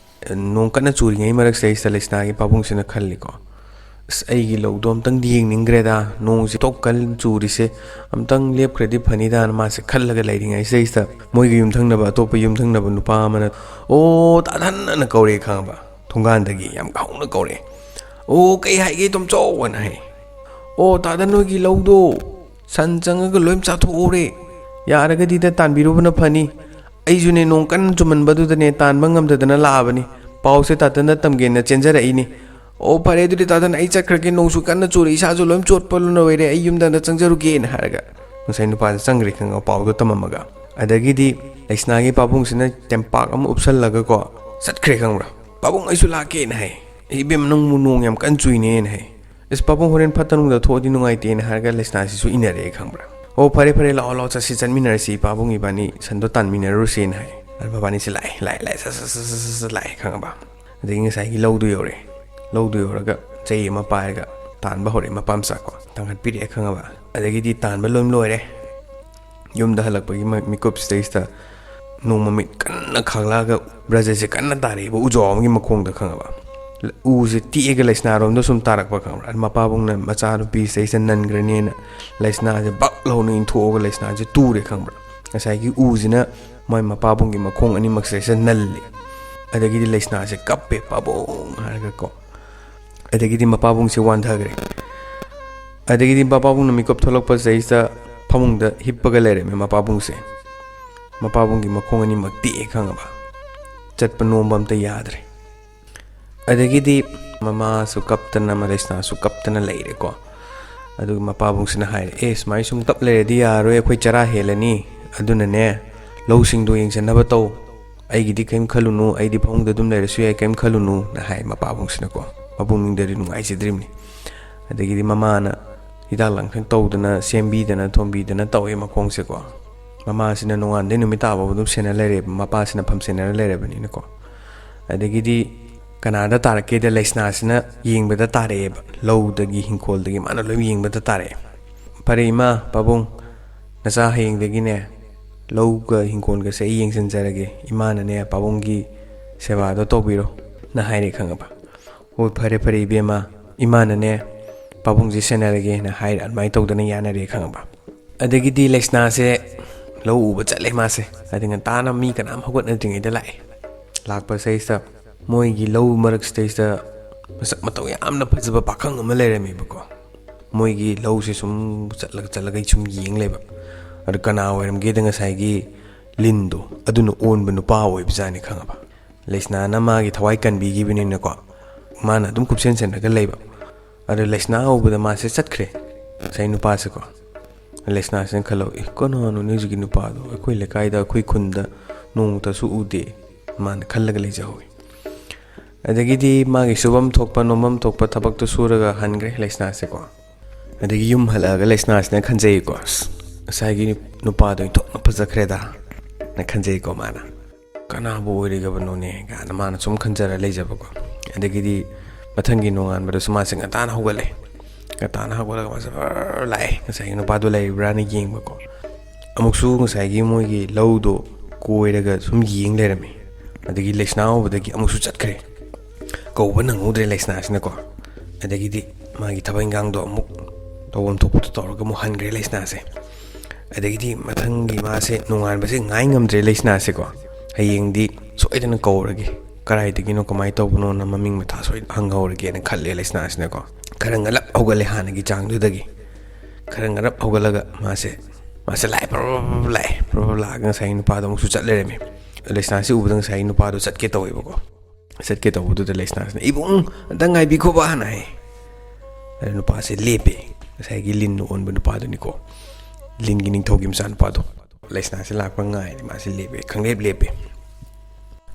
ꯅꯣꯡ ꯀꯟꯅ ꯆꯨꯔꯤꯉꯩ ꯃꯔꯛꯁꯤꯗꯩꯁꯤꯗ ꯂꯩꯁꯅꯥꯒꯤ ꯄꯥꯕꯨꯡꯁꯤꯅ ꯈꯜꯂꯤꯀꯣ, "ꯑꯁ, ꯑꯩꯒꯤ ꯂꯧꯗꯣ ꯑꯝꯇꯪ ꯌꯦꯡꯅꯤꯡꯈ꯭ꯔꯦꯗ, ꯅꯣꯡꯁꯤ ꯇꯣꯛ ꯀꯟ ꯆꯨꯔꯤꯁꯦ, ꯑꯝꯇꯪ ꯂꯦꯞꯈ꯭ꯔꯗꯤ ꯐꯅꯤꯗꯥꯅ" ꯃꯥꯁꯦ ꯈꯜꯂꯒ ꯂꯩꯔꯤꯉꯩꯁꯤꯗꯩꯁꯤꯗ ꯃꯣꯏꯒꯤ ꯌꯨꯝꯊꯪꯅꯕ, ꯑꯇꯣꯞꯄ ꯌꯨꯝꯊꯪꯅꯕ ꯅꯨꯄꯥ ꯑꯃꯅ, "ꯑꯣ, ꯇꯥꯗꯟ" ꯑꯅ ꯀꯧꯔꯛꯑꯦ, ꯈꯪꯉꯕ? ꯊꯣꯡꯒꯥꯟꯗꯒꯤ ꯌꯥꯝ ꯍꯧꯅ ꯀꯧꯔꯛꯑꯦ꯫ "ꯑꯣ, ꯀꯩ ꯍꯥꯏꯒꯦ, ꯇꯣꯝꯆꯧ?" ꯑꯅ ꯍꯥꯏ꯫ "ꯑꯣ, ꯇꯥꯗꯟ, ꯅꯣꯏꯒꯤ ꯂꯧꯗꯣ ꯁꯟ ꯆꯪꯉꯒ ꯂꯣꯏ ꯆꯥꯊꯣꯛꯍꯧꯔꯦ꯫ ꯌꯥꯔꯒꯗꯤ ꯗ ꯇꯥꯟꯕꯤꯔꯨꯕꯅ ꯐꯅꯤ꯫ ꯑꯩꯁꯨꯅꯦ, ꯅꯣꯡ ꯀꯟꯅ ꯆꯨꯃꯟꯕꯗꯨꯗꯅꯦ, ꯇꯥꯟꯕ ꯉꯝꯗꯗꯅ ꯂꯥꯛꯑꯕꯅꯤ꯫ ꯄꯥꯎꯁꯦ ꯇꯥꯇꯟꯗ ꯇꯝꯒꯦꯅ ꯆꯦꯟꯖꯔꯛꯏꯅꯤ꯫ "ꯑꯣ, ꯐꯔꯦ, ꯑꯗꯨꯗꯤ ꯇꯥꯇꯟ, ꯑꯩ ꯆꯠꯈ꯭ꯔꯒꯦ, ꯅꯣꯡꯁꯨ ꯀꯟꯅ ꯆꯨꯔꯦ, ꯏꯁꯥꯁꯨ ꯂꯣꯏ ꯆꯣꯠꯄ ꯂꯣꯏꯔꯦ, ꯑꯩ ꯌꯨꯝꯗ ꯑꯝꯇ ꯆꯪꯖꯔꯨꯒꯦꯅ" ꯍꯥꯏꯔꯒ ꯉꯁꯥꯏ ꯅꯨꯄꯥꯁꯦ ꯆꯪꯈ꯭ꯔꯦ ꯈꯪꯉꯕ, ꯄꯥꯎꯗꯣ ꯇꯝꯃꯝꯃꯒ꯫ ꯑꯗꯒꯤꯗꯤ ꯂꯩꯁꯅꯥꯒꯤ ꯄꯥꯕꯨꯡꯁꯤꯅ ꯇꯦꯝꯄꯥꯛ ꯑꯃ ꯎꯞꯁꯜꯂꯒꯀꯣ ꯆꯠꯈ꯭ꯔꯦ ꯈꯪꯕ꯭ꯔꯥ꯫ "ꯄꯥꯕꯨꯡ, ꯑꯩꯁꯨ ꯂꯥꯛꯀꯦꯅ" ꯍꯥꯏ꯫ "ꯏꯕꯦꯝ, ꯅꯪꯕꯨ ꯅꯣꯡ ꯌꯥꯝ ꯀꯟꯅ ꯆꯨꯏꯅꯦꯅ" ꯍꯥꯏ꯫ "ꯑꯁ ꯄꯥꯕꯨꯡ, ꯍꯣꯔꯦꯟ ꯐꯠꯇ ꯅꯨꯡꯗ ꯊꯣꯛꯑꯗꯤ ꯅꯨꯡꯉꯥꯏꯇꯦꯅ" ꯍꯥꯏꯔꯒ ꯂꯩꯁꯅꯥꯁꯤꯁꯨ ꯏꯟꯅꯔꯛꯑꯦ ꯈꯪꯕ꯭ꯔꯥ꯫ "ꯑꯣ, ꯐꯔꯦ ꯐꯔꯦ, ꯂꯥꯛꯑꯣ ꯂꯥꯛꯑꯣ, ꯆꯠꯁꯤ ꯆꯠꯃꯤꯟꯅꯔꯁꯤ, ꯄꯥꯕꯨꯡ ꯏꯕꯥꯅꯤ ꯁꯟꯗꯣ ꯇꯥꯟꯃꯤꯟꯅꯔꯨꯁꯦꯅ" ꯍꯥꯏ꯫ ꯑꯗꯨ ꯃꯕꯥꯅꯤꯁꯦ ꯂꯥꯛꯑꯦ ꯂꯥꯛꯑꯦ ꯂꯥꯛꯑꯦ ꯁꯠ ꯁꯠ ꯁꯠ ꯁꯠ ꯁꯠ ꯂꯥꯛꯑꯦ ꯈꯪꯉꯕ꯫ ꯑꯗꯒꯤ ꯉꯁꯥꯏꯒꯤ ꯂꯧꯗꯨ ꯌꯧꯔꯛꯑꯦ꯫ ꯂꯧꯗꯨ ꯌꯧꯔꯒ ꯆꯩ ꯑꯃ ꯄꯥꯏꯔꯒ ꯇꯥꯟꯕ ꯍꯧꯔꯛꯑꯦ, ꯃꯄꯥ ꯃꯆꯥ ꯀꯣ꯫ ꯇꯥꯡꯈꯠꯄꯤꯔꯛꯑꯦ ꯈꯪꯉꯕ꯫ ꯑꯗꯒꯤꯗꯤ ꯇꯥꯟꯕ ꯂꯣꯏ ꯂꯣꯏꯔꯦ꯫ ꯌꯨꯝꯗ ꯍꯜꯂꯛꯄꯒꯤ ꯃ-, ꯃꯤꯀꯨꯞꯁꯤꯗꯩꯁꯤꯗ ꯅꯣꯡ ꯃꯃꯤꯠ ꯀꯟꯅ ꯈꯥꯡꯂꯛꯑꯒ ꯕ꯭ꯔꯖꯁꯦ ꯀꯟꯅ ꯇꯥꯔꯛꯑꯦꯕ ꯎꯖꯥꯎ ꯑꯃꯒꯤ ꯃꯈꯣꯡꯗ ꯈꯪꯉꯕ꯫ ꯎꯁꯦ ꯇꯦꯛꯑꯒ ꯂꯩꯁꯅꯥꯔꯣꯝꯗ ꯁꯨꯝ ꯇꯥꯔꯛꯄ ꯈꯪꯕ꯭ꯔꯥ꯫ ꯃꯄꯥꯕꯨꯡꯅ ꯃꯆꯥꯅꯨꯄꯤꯁꯤꯗꯩꯁꯤꯗ ꯅꯟꯈ꯭ꯔꯅꯦꯅ ꯂꯩꯁꯅꯥꯁꯦ ꯕꯛ ꯂꯧꯅ ꯏꯟꯊꯣꯛꯑꯒ ꯂꯩꯁꯅꯥꯁꯦ ꯇꯨꯔꯦ ꯈꯪꯕ꯭ꯔꯥ꯫ ꯉꯁꯥꯏꯒꯤ ꯎꯁꯤꯅ ꯃꯣꯏ ꯃꯄꯥꯕꯨꯡꯒꯤ ꯃꯈꯣꯡ ꯑꯅꯤꯃꯛꯁꯤꯗꯩꯁꯤꯗ ꯅꯜꯂꯦ꯫ ꯑꯗꯒꯤꯗꯤ ꯂꯩꯁꯅꯥꯁꯦ ꯀꯞꯄꯦ, "ꯄꯥꯕꯨꯡ" ꯍꯥꯏꯔꯒꯀꯣ꯫ ꯑꯗꯒꯤꯗꯤ ꯃꯄꯥꯕꯨꯡꯁꯦ ꯋꯥꯟꯊꯈ꯭ꯔꯦ꯫ ꯑꯗꯒꯤꯗꯤ ꯃꯄꯥꯕꯨꯡꯅ ꯃꯤꯀꯞ ꯊꯣꯛꯂꯛꯄꯁꯤꯗꯩꯁꯤꯗ ꯐꯃꯨꯡꯗ ꯍꯤꯞꯄꯒ ꯂꯩꯔꯝꯃꯦ ꯃꯄꯥꯕꯨꯡꯁꯦ꯫ ꯃꯄꯥꯕꯨꯡꯒꯤ ꯃꯈꯣꯡ ꯑꯅꯤꯃꯛ ꯇꯦꯛꯑꯦ ꯈꯪꯉꯕ꯫ ꯆꯠꯄ ꯅꯣꯝꯕ ꯑꯝꯇ ꯌꯥꯗ꯭ꯔꯦ꯫ ꯑꯗꯒꯤꯗꯤ ꯃꯃꯥꯁꯨ ꯀꯞꯇꯅ, ꯃꯂꯩꯁꯅꯥꯁꯨ ꯀꯞꯇꯅ ꯂꯩꯔꯦꯀꯣ꯫ ꯑꯗꯨꯒ ꯃꯄꯥꯕꯨꯡꯁꯤꯅ ꯍꯥꯏꯔꯦ, "ꯑꯦ, ꯁꯨꯃꯥꯏ ꯁꯨꯝ ꯀꯞ ꯂꯩꯔꯗꯤ ꯌꯥꯔꯣꯏ, ꯑꯩꯈꯣꯏ ꯆꯔꯥ ꯍꯦꯜꯂꯅꯤ꯫ ꯑꯗꯨꯅꯅꯦ, ꯂꯧꯁꯤꯡꯗꯣ ꯌꯦꯡꯁꯤꯟꯅꯕ ꯇꯧ꯫ ꯑꯩꯒꯤꯗꯤ ꯀꯔꯤꯝ ꯈꯜꯂꯨꯅꯨ, ꯑꯩꯗꯤ ꯐꯃꯨꯡꯗ ꯑꯗꯨꯝ ꯂꯩꯔꯁꯨ ꯌꯥꯏ, ꯀꯔꯤꯝ ꯈꯜꯂꯨꯅꯨꯅ" ꯍꯥꯏ ꯃꯄꯥꯕꯨꯡꯁꯤꯅꯀꯣ꯫ ꯃꯄꯨꯛꯅꯤꯡꯗꯗꯤ ꯅꯨꯡꯉꯥꯏꯖꯗ꯭ꯔꯤꯕꯅꯤ꯫ ꯑꯗꯒꯤꯗꯤ ꯃꯃꯥꯅ ꯍꯤꯗꯥꯛ ꯂꯥꯡꯊꯛ ꯇꯧꯗꯅ, ꯁꯦꯝꯕꯤꯗꯅ ꯊꯣꯝꯕꯤꯗꯅ ꯇꯧꯋꯦ ꯃꯈꯣꯡꯁꯦꯀꯣ꯫ ꯃꯃꯥꯁꯤꯅ ꯅꯣꯡꯉꯥꯟꯗꯩ ꯅꯨꯃꯤꯠ ꯇꯥꯕ ꯑꯗꯨꯝ ꯁꯦꯟꯅ ꯂꯩꯔꯦꯕ, ꯃꯄꯥꯁꯤꯅ ꯐꯝ ꯁꯦꯟꯅꯔ ꯂꯩꯔꯕꯅꯤꯅꯀꯣ꯫ ꯑꯗꯒꯤꯗꯤ ꯀꯅꯥꯗ ꯇꯥꯔꯛꯀꯦꯗ ꯂꯩꯁꯅꯥꯁꯤꯅ ꯌꯦꯡꯕꯗ ꯇꯥꯔꯛꯑꯦꯕ, ꯂꯧꯗꯒꯤ ꯍꯤꯡꯈꯣꯜꯗꯒꯤ ꯃꯥꯅ ꯂꯣꯏ ꯌꯦꯡꯕꯗ ꯇꯥꯔꯛꯑꯦ꯫ "ꯐꯔꯦ ꯏꯃꯥ, ꯄꯥꯕꯨꯡ, ꯅꯆꯥ ꯍꯌꯦꯡꯗꯒꯤꯅꯦ ꯂꯧꯒ ꯍꯤꯡꯈꯣꯜꯒꯁꯦ ꯑꯩ ꯌꯦꯡꯁꯤꯟꯖꯔꯒꯦ, ꯏꯃꯥꯅꯅꯦ ꯄꯥꯕꯨꯡꯒꯤ ꯁꯦꯕꯥꯗꯣ ꯇꯧꯕꯤꯔꯣꯅ" ꯍꯥꯏꯔꯦ ꯈꯪꯉꯕ꯫ "ꯍꯣꯏ, ꯐꯔꯦ ꯐꯔꯦ ꯏꯕꯦꯝꯃ, ꯏꯃꯥꯅꯅꯦ ꯄꯥꯕꯨꯡꯁꯦ ꯁꯦꯟꯅꯔꯒꯦꯅ" ꯍꯥꯏꯔ ꯑꯗꯨꯃꯥꯏꯅ ꯇꯧꯗꯅ ꯌꯥꯅꯔꯦ ꯈꯪꯉꯕ꯫ ꯑꯗꯒꯤꯗꯤ ꯂꯩꯁꯅꯥꯁꯦ ꯂꯧ ꯎꯕ ꯆꯠꯂꯦ ꯃꯥꯁꯦ꯫ ꯍꯥꯏꯗꯤ ꯉꯟꯇꯥꯅ ꯃꯤ ꯀꯅꯥꯝ ꯍꯧꯒꯠꯅꯗ꯭ꯔꯤꯉꯩꯗ ꯂꯥꯛꯑꯦ꯫ ꯂꯥꯛꯄꯁꯤꯗꯩꯁꯤꯗ ꯃꯣꯏꯒꯤ ꯂꯧ ꯃꯔꯛꯁꯤꯗꯩꯁꯤꯗ ꯃꯁꯛ ꯃꯇꯧ ꯌꯥꯝꯅ ꯐꯖꯕ ꯄꯥꯈꯪ ꯑꯃ ꯂꯩꯔꯝꯃꯦꯕꯀꯣ꯫ ꯃꯣꯏꯒꯤ ꯂꯧꯁꯦ ꯁꯨꯝ ꯆꯠꯂꯒ ꯆꯠꯂꯒ ꯁꯨꯝ ꯌꯦꯡ ꯂꯩꯕ꯫ ꯑꯗꯨ ꯀꯅꯥ ꯑꯣꯏꯔꯝꯒꯦꯗ ꯉꯁꯥꯏꯒꯤ ꯂꯤꯟꯗꯣ ꯑꯗꯨꯅ ꯑꯣꯟꯕ ꯅꯨꯄꯥ ꯑꯣꯏꯕꯖꯥꯠꯅꯤ ꯈꯪꯉꯕ꯫ ꯂꯩꯁꯅꯥꯅ ꯃꯥꯒꯤ ꯊꯋꯥꯏ ꯀꯟꯕꯤꯈꯤꯕꯅꯤꯅꯀꯣ, ꯃꯥꯅ ꯑꯗꯨꯝ ꯀꯨꯞꯁꯦꯟ ꯁꯦꯟꯅꯔꯒ ꯂꯩꯕ꯫ ꯑꯗꯣ ꯂꯩꯁꯅꯥ ꯎꯕꯗ ꯃꯥꯁꯦ ꯆꯠꯈ꯭ꯔꯦ, ꯉꯁꯥꯏ ꯅꯨꯄꯥꯁꯦꯀꯣ꯫ ꯂꯩꯁꯅꯥꯁꯤꯅ ꯈꯜꯂꯣ, "ꯑꯦ, ꯀꯅꯥꯅꯣꯅꯦ ꯍꯧꯖꯤꯛꯀꯤ ꯅꯨꯄꯥꯗꯣ? ꯑꯩꯈꯣꯏ ꯂꯩꯀꯥꯏꯗ, ꯑꯩꯈꯣꯏ ꯈꯨꯟꯗ ꯅꯣꯡꯃꯇꯁꯨ ꯎꯗꯦ", ꯃꯥꯅ ꯈꯜꯂꯒ ꯂꯩꯖꯍꯧꯋꯤ꯫ ꯑꯗꯒꯤꯗꯤ ꯃꯥꯒꯤ ꯁꯨꯐꯝ ꯊꯣꯛꯄ ꯅꯣꯝꯐꯝ ꯊꯣꯛꯄ ꯊꯕꯛꯇꯣ ꯁꯨꯔꯒ ꯍꯟꯈ꯭ꯔꯦ ꯂꯩꯁꯅꯥꯁꯦꯀꯣ꯫ ꯑꯗꯒꯤ ꯌꯨꯝ ꯍꯜꯂꯛꯑꯒ ꯂꯩꯁꯅꯥꯁꯤꯅ ꯈꯟꯖꯩꯀꯣ, "ꯑꯁ, ꯉꯁꯥꯏꯒꯤ ꯅꯨꯄꯥꯗꯣ ꯑꯣꯟꯊꯣꯛꯅ ꯐꯖꯈ꯭ꯔꯦꯗ" ꯅ ꯈꯟꯖꯩꯀꯣ ꯃꯥꯅ꯫ "ꯀꯅꯥꯕꯨ ꯑꯣꯏꯔꯤꯒꯕꯅꯣꯅꯦ?" ꯀꯥꯏꯅ ꯃꯥꯅ ꯁꯨꯝ ꯈꯟꯖꯔ ꯂꯩꯖꯕꯀꯣ꯫ ꯑꯗꯒꯤꯗꯤ ꯃꯊꯪꯒꯤ ꯅꯣꯡꯉꯥꯟꯕꯗꯁꯨ ꯃꯥꯁꯦ ꯉꯟꯇꯥꯅ ꯍꯧꯒꯠꯂꯦ꯫ ꯉꯟꯇꯥꯅ ꯍꯧꯒꯠꯂꯒ ꯃꯥꯁꯦ ꯕꯔ ꯂꯥꯛꯑꯦ, ꯉꯁꯥꯏꯒꯤ ꯅꯨꯄꯥꯗꯣ ꯂꯩꯔꯤꯕ꯭ꯔꯥꯅ ꯌꯦꯡꯕꯀꯣ꯫ ꯑꯃꯨꯛꯁꯨ ꯉꯁꯥꯏꯒꯤ ꯃꯣꯏꯒꯤ ꯂꯧꯗꯣ ꯀꯣꯏꯔꯒ ꯁꯨꯝ ꯌꯦꯡ ꯂꯩꯔꯝꯃꯤ꯫ ꯑꯗꯒꯤ ꯂꯩꯁꯅꯥ ꯎꯕꯗꯒꯤ ꯑꯃꯨꯛꯁꯨ ꯆꯠꯈ꯭ꯔꯦ꯫ ꯀꯧꯕ ꯅꯪꯍꯧꯗ꯭ꯔꯦ ꯂꯩꯁꯅꯥꯁꯤꯅꯀꯣ꯫ ꯑꯗꯒꯤꯗꯤ ꯃꯥꯒꯤ ꯊꯕꯛ ꯏꯟꯈꯥꯡꯗꯣ ꯑꯃꯨꯛ ꯇꯧꯐꯝ ꯊꯣꯛꯄꯗꯣ ꯇꯧꯔꯒ ꯑꯃꯨꯛ ꯍꯟꯈ꯭ꯔꯦ ꯂꯩꯁꯅꯥꯁꯦ꯫ ꯑꯗꯒꯤꯗꯤ ꯃꯊꯪꯒꯤ ꯃꯥꯁꯦ ꯅꯣꯡꯉꯥꯟꯕꯁꯦ ꯉꯥꯏ ꯉꯝꯗ꯭ꯔꯦ ꯂꯩꯁꯅꯥꯁꯦꯀꯣ꯫ "ꯍꯌꯦꯡꯗꯤ ꯁꯣꯏꯗꯅ ꯀꯧꯔꯒꯦ, ꯀꯗꯥꯏꯗꯒꯤꯅꯣ, ꯀꯃꯥꯏꯅ ꯇꯧꯕꯅꯣꯅ ꯃꯃꯤꯡ ꯃꯊꯥ ꯁꯣꯏꯗꯅ ꯍꯪꯍꯧꯔꯒꯦꯅ" ꯈꯜꯂꯦ ꯂꯩꯁꯅꯥꯁꯤꯅꯀꯣ꯫ ꯈꯔ ꯉꯜꯂꯞ ꯍꯧꯒꯠꯂꯦ ꯍꯥꯟꯅꯒꯤ ꯆꯥꯡꯗꯨꯗꯒꯤ꯫ ꯈꯔ ꯉꯜꯂꯞ ꯍꯧꯒꯠꯂꯒ ꯃꯥꯁꯦ, ꯃꯥꯁꯦ ꯂꯥꯛꯑꯦ, ꯄ꯭ꯔꯞ ꯄ꯭ꯔꯞ ꯂꯥꯛꯑꯦ꯫ ꯄ꯭ꯔꯞ ꯄ꯭ꯔꯞ ꯂꯥꯛꯑꯒ ꯉꯁꯥꯏꯒꯤ ꯅꯨꯄꯥꯗꯣ ꯑꯃꯨꯛꯁꯨ ꯆꯠ ꯂꯩꯔꯝꯃꯦ꯫ ꯂꯩꯁꯅꯥꯁꯤ ꯎꯕꯗ ꯉꯁꯥꯏꯒꯤ ꯅꯨꯄꯥꯗꯣ ꯆꯠꯀꯦ ꯇꯧꯋꯦꯕꯀꯣ꯫ ꯆꯠꯀꯦ ꯇꯧꯕꯗꯨꯗ ꯂꯩꯁꯅꯥꯁꯤꯅ, "ꯏꯕꯨꯡ, ꯑꯝꯇ ꯉꯥꯏꯕꯤꯈꯣꯕ" ꯍꯥꯟꯅ ꯍꯥꯏ꯫ ꯑꯗ ꯅꯨꯄꯥꯁꯦ ꯂꯦꯞꯄꯦ꯫ ꯉꯁꯥꯏꯒꯤ ꯂꯤꯟꯅ ꯑꯣꯟꯕ ꯅꯨꯄꯥꯗꯨꯅꯤꯀꯣ, ꯂꯤꯟꯒꯤ ꯅꯤꯡꯊꯧꯒꯤ ꯃꯆꯥꯅꯨꯄꯥꯗꯣ꯫ ꯂꯩꯁꯅꯥꯁꯦ ꯂꯥꯛꯄ ꯉꯥꯏꯔꯦ, ꯃꯥꯁꯦ ꯂꯦꯞꯄꯦ, ꯈꯪꯂꯦꯞ ꯂꯦꯞꯄꯦ꯫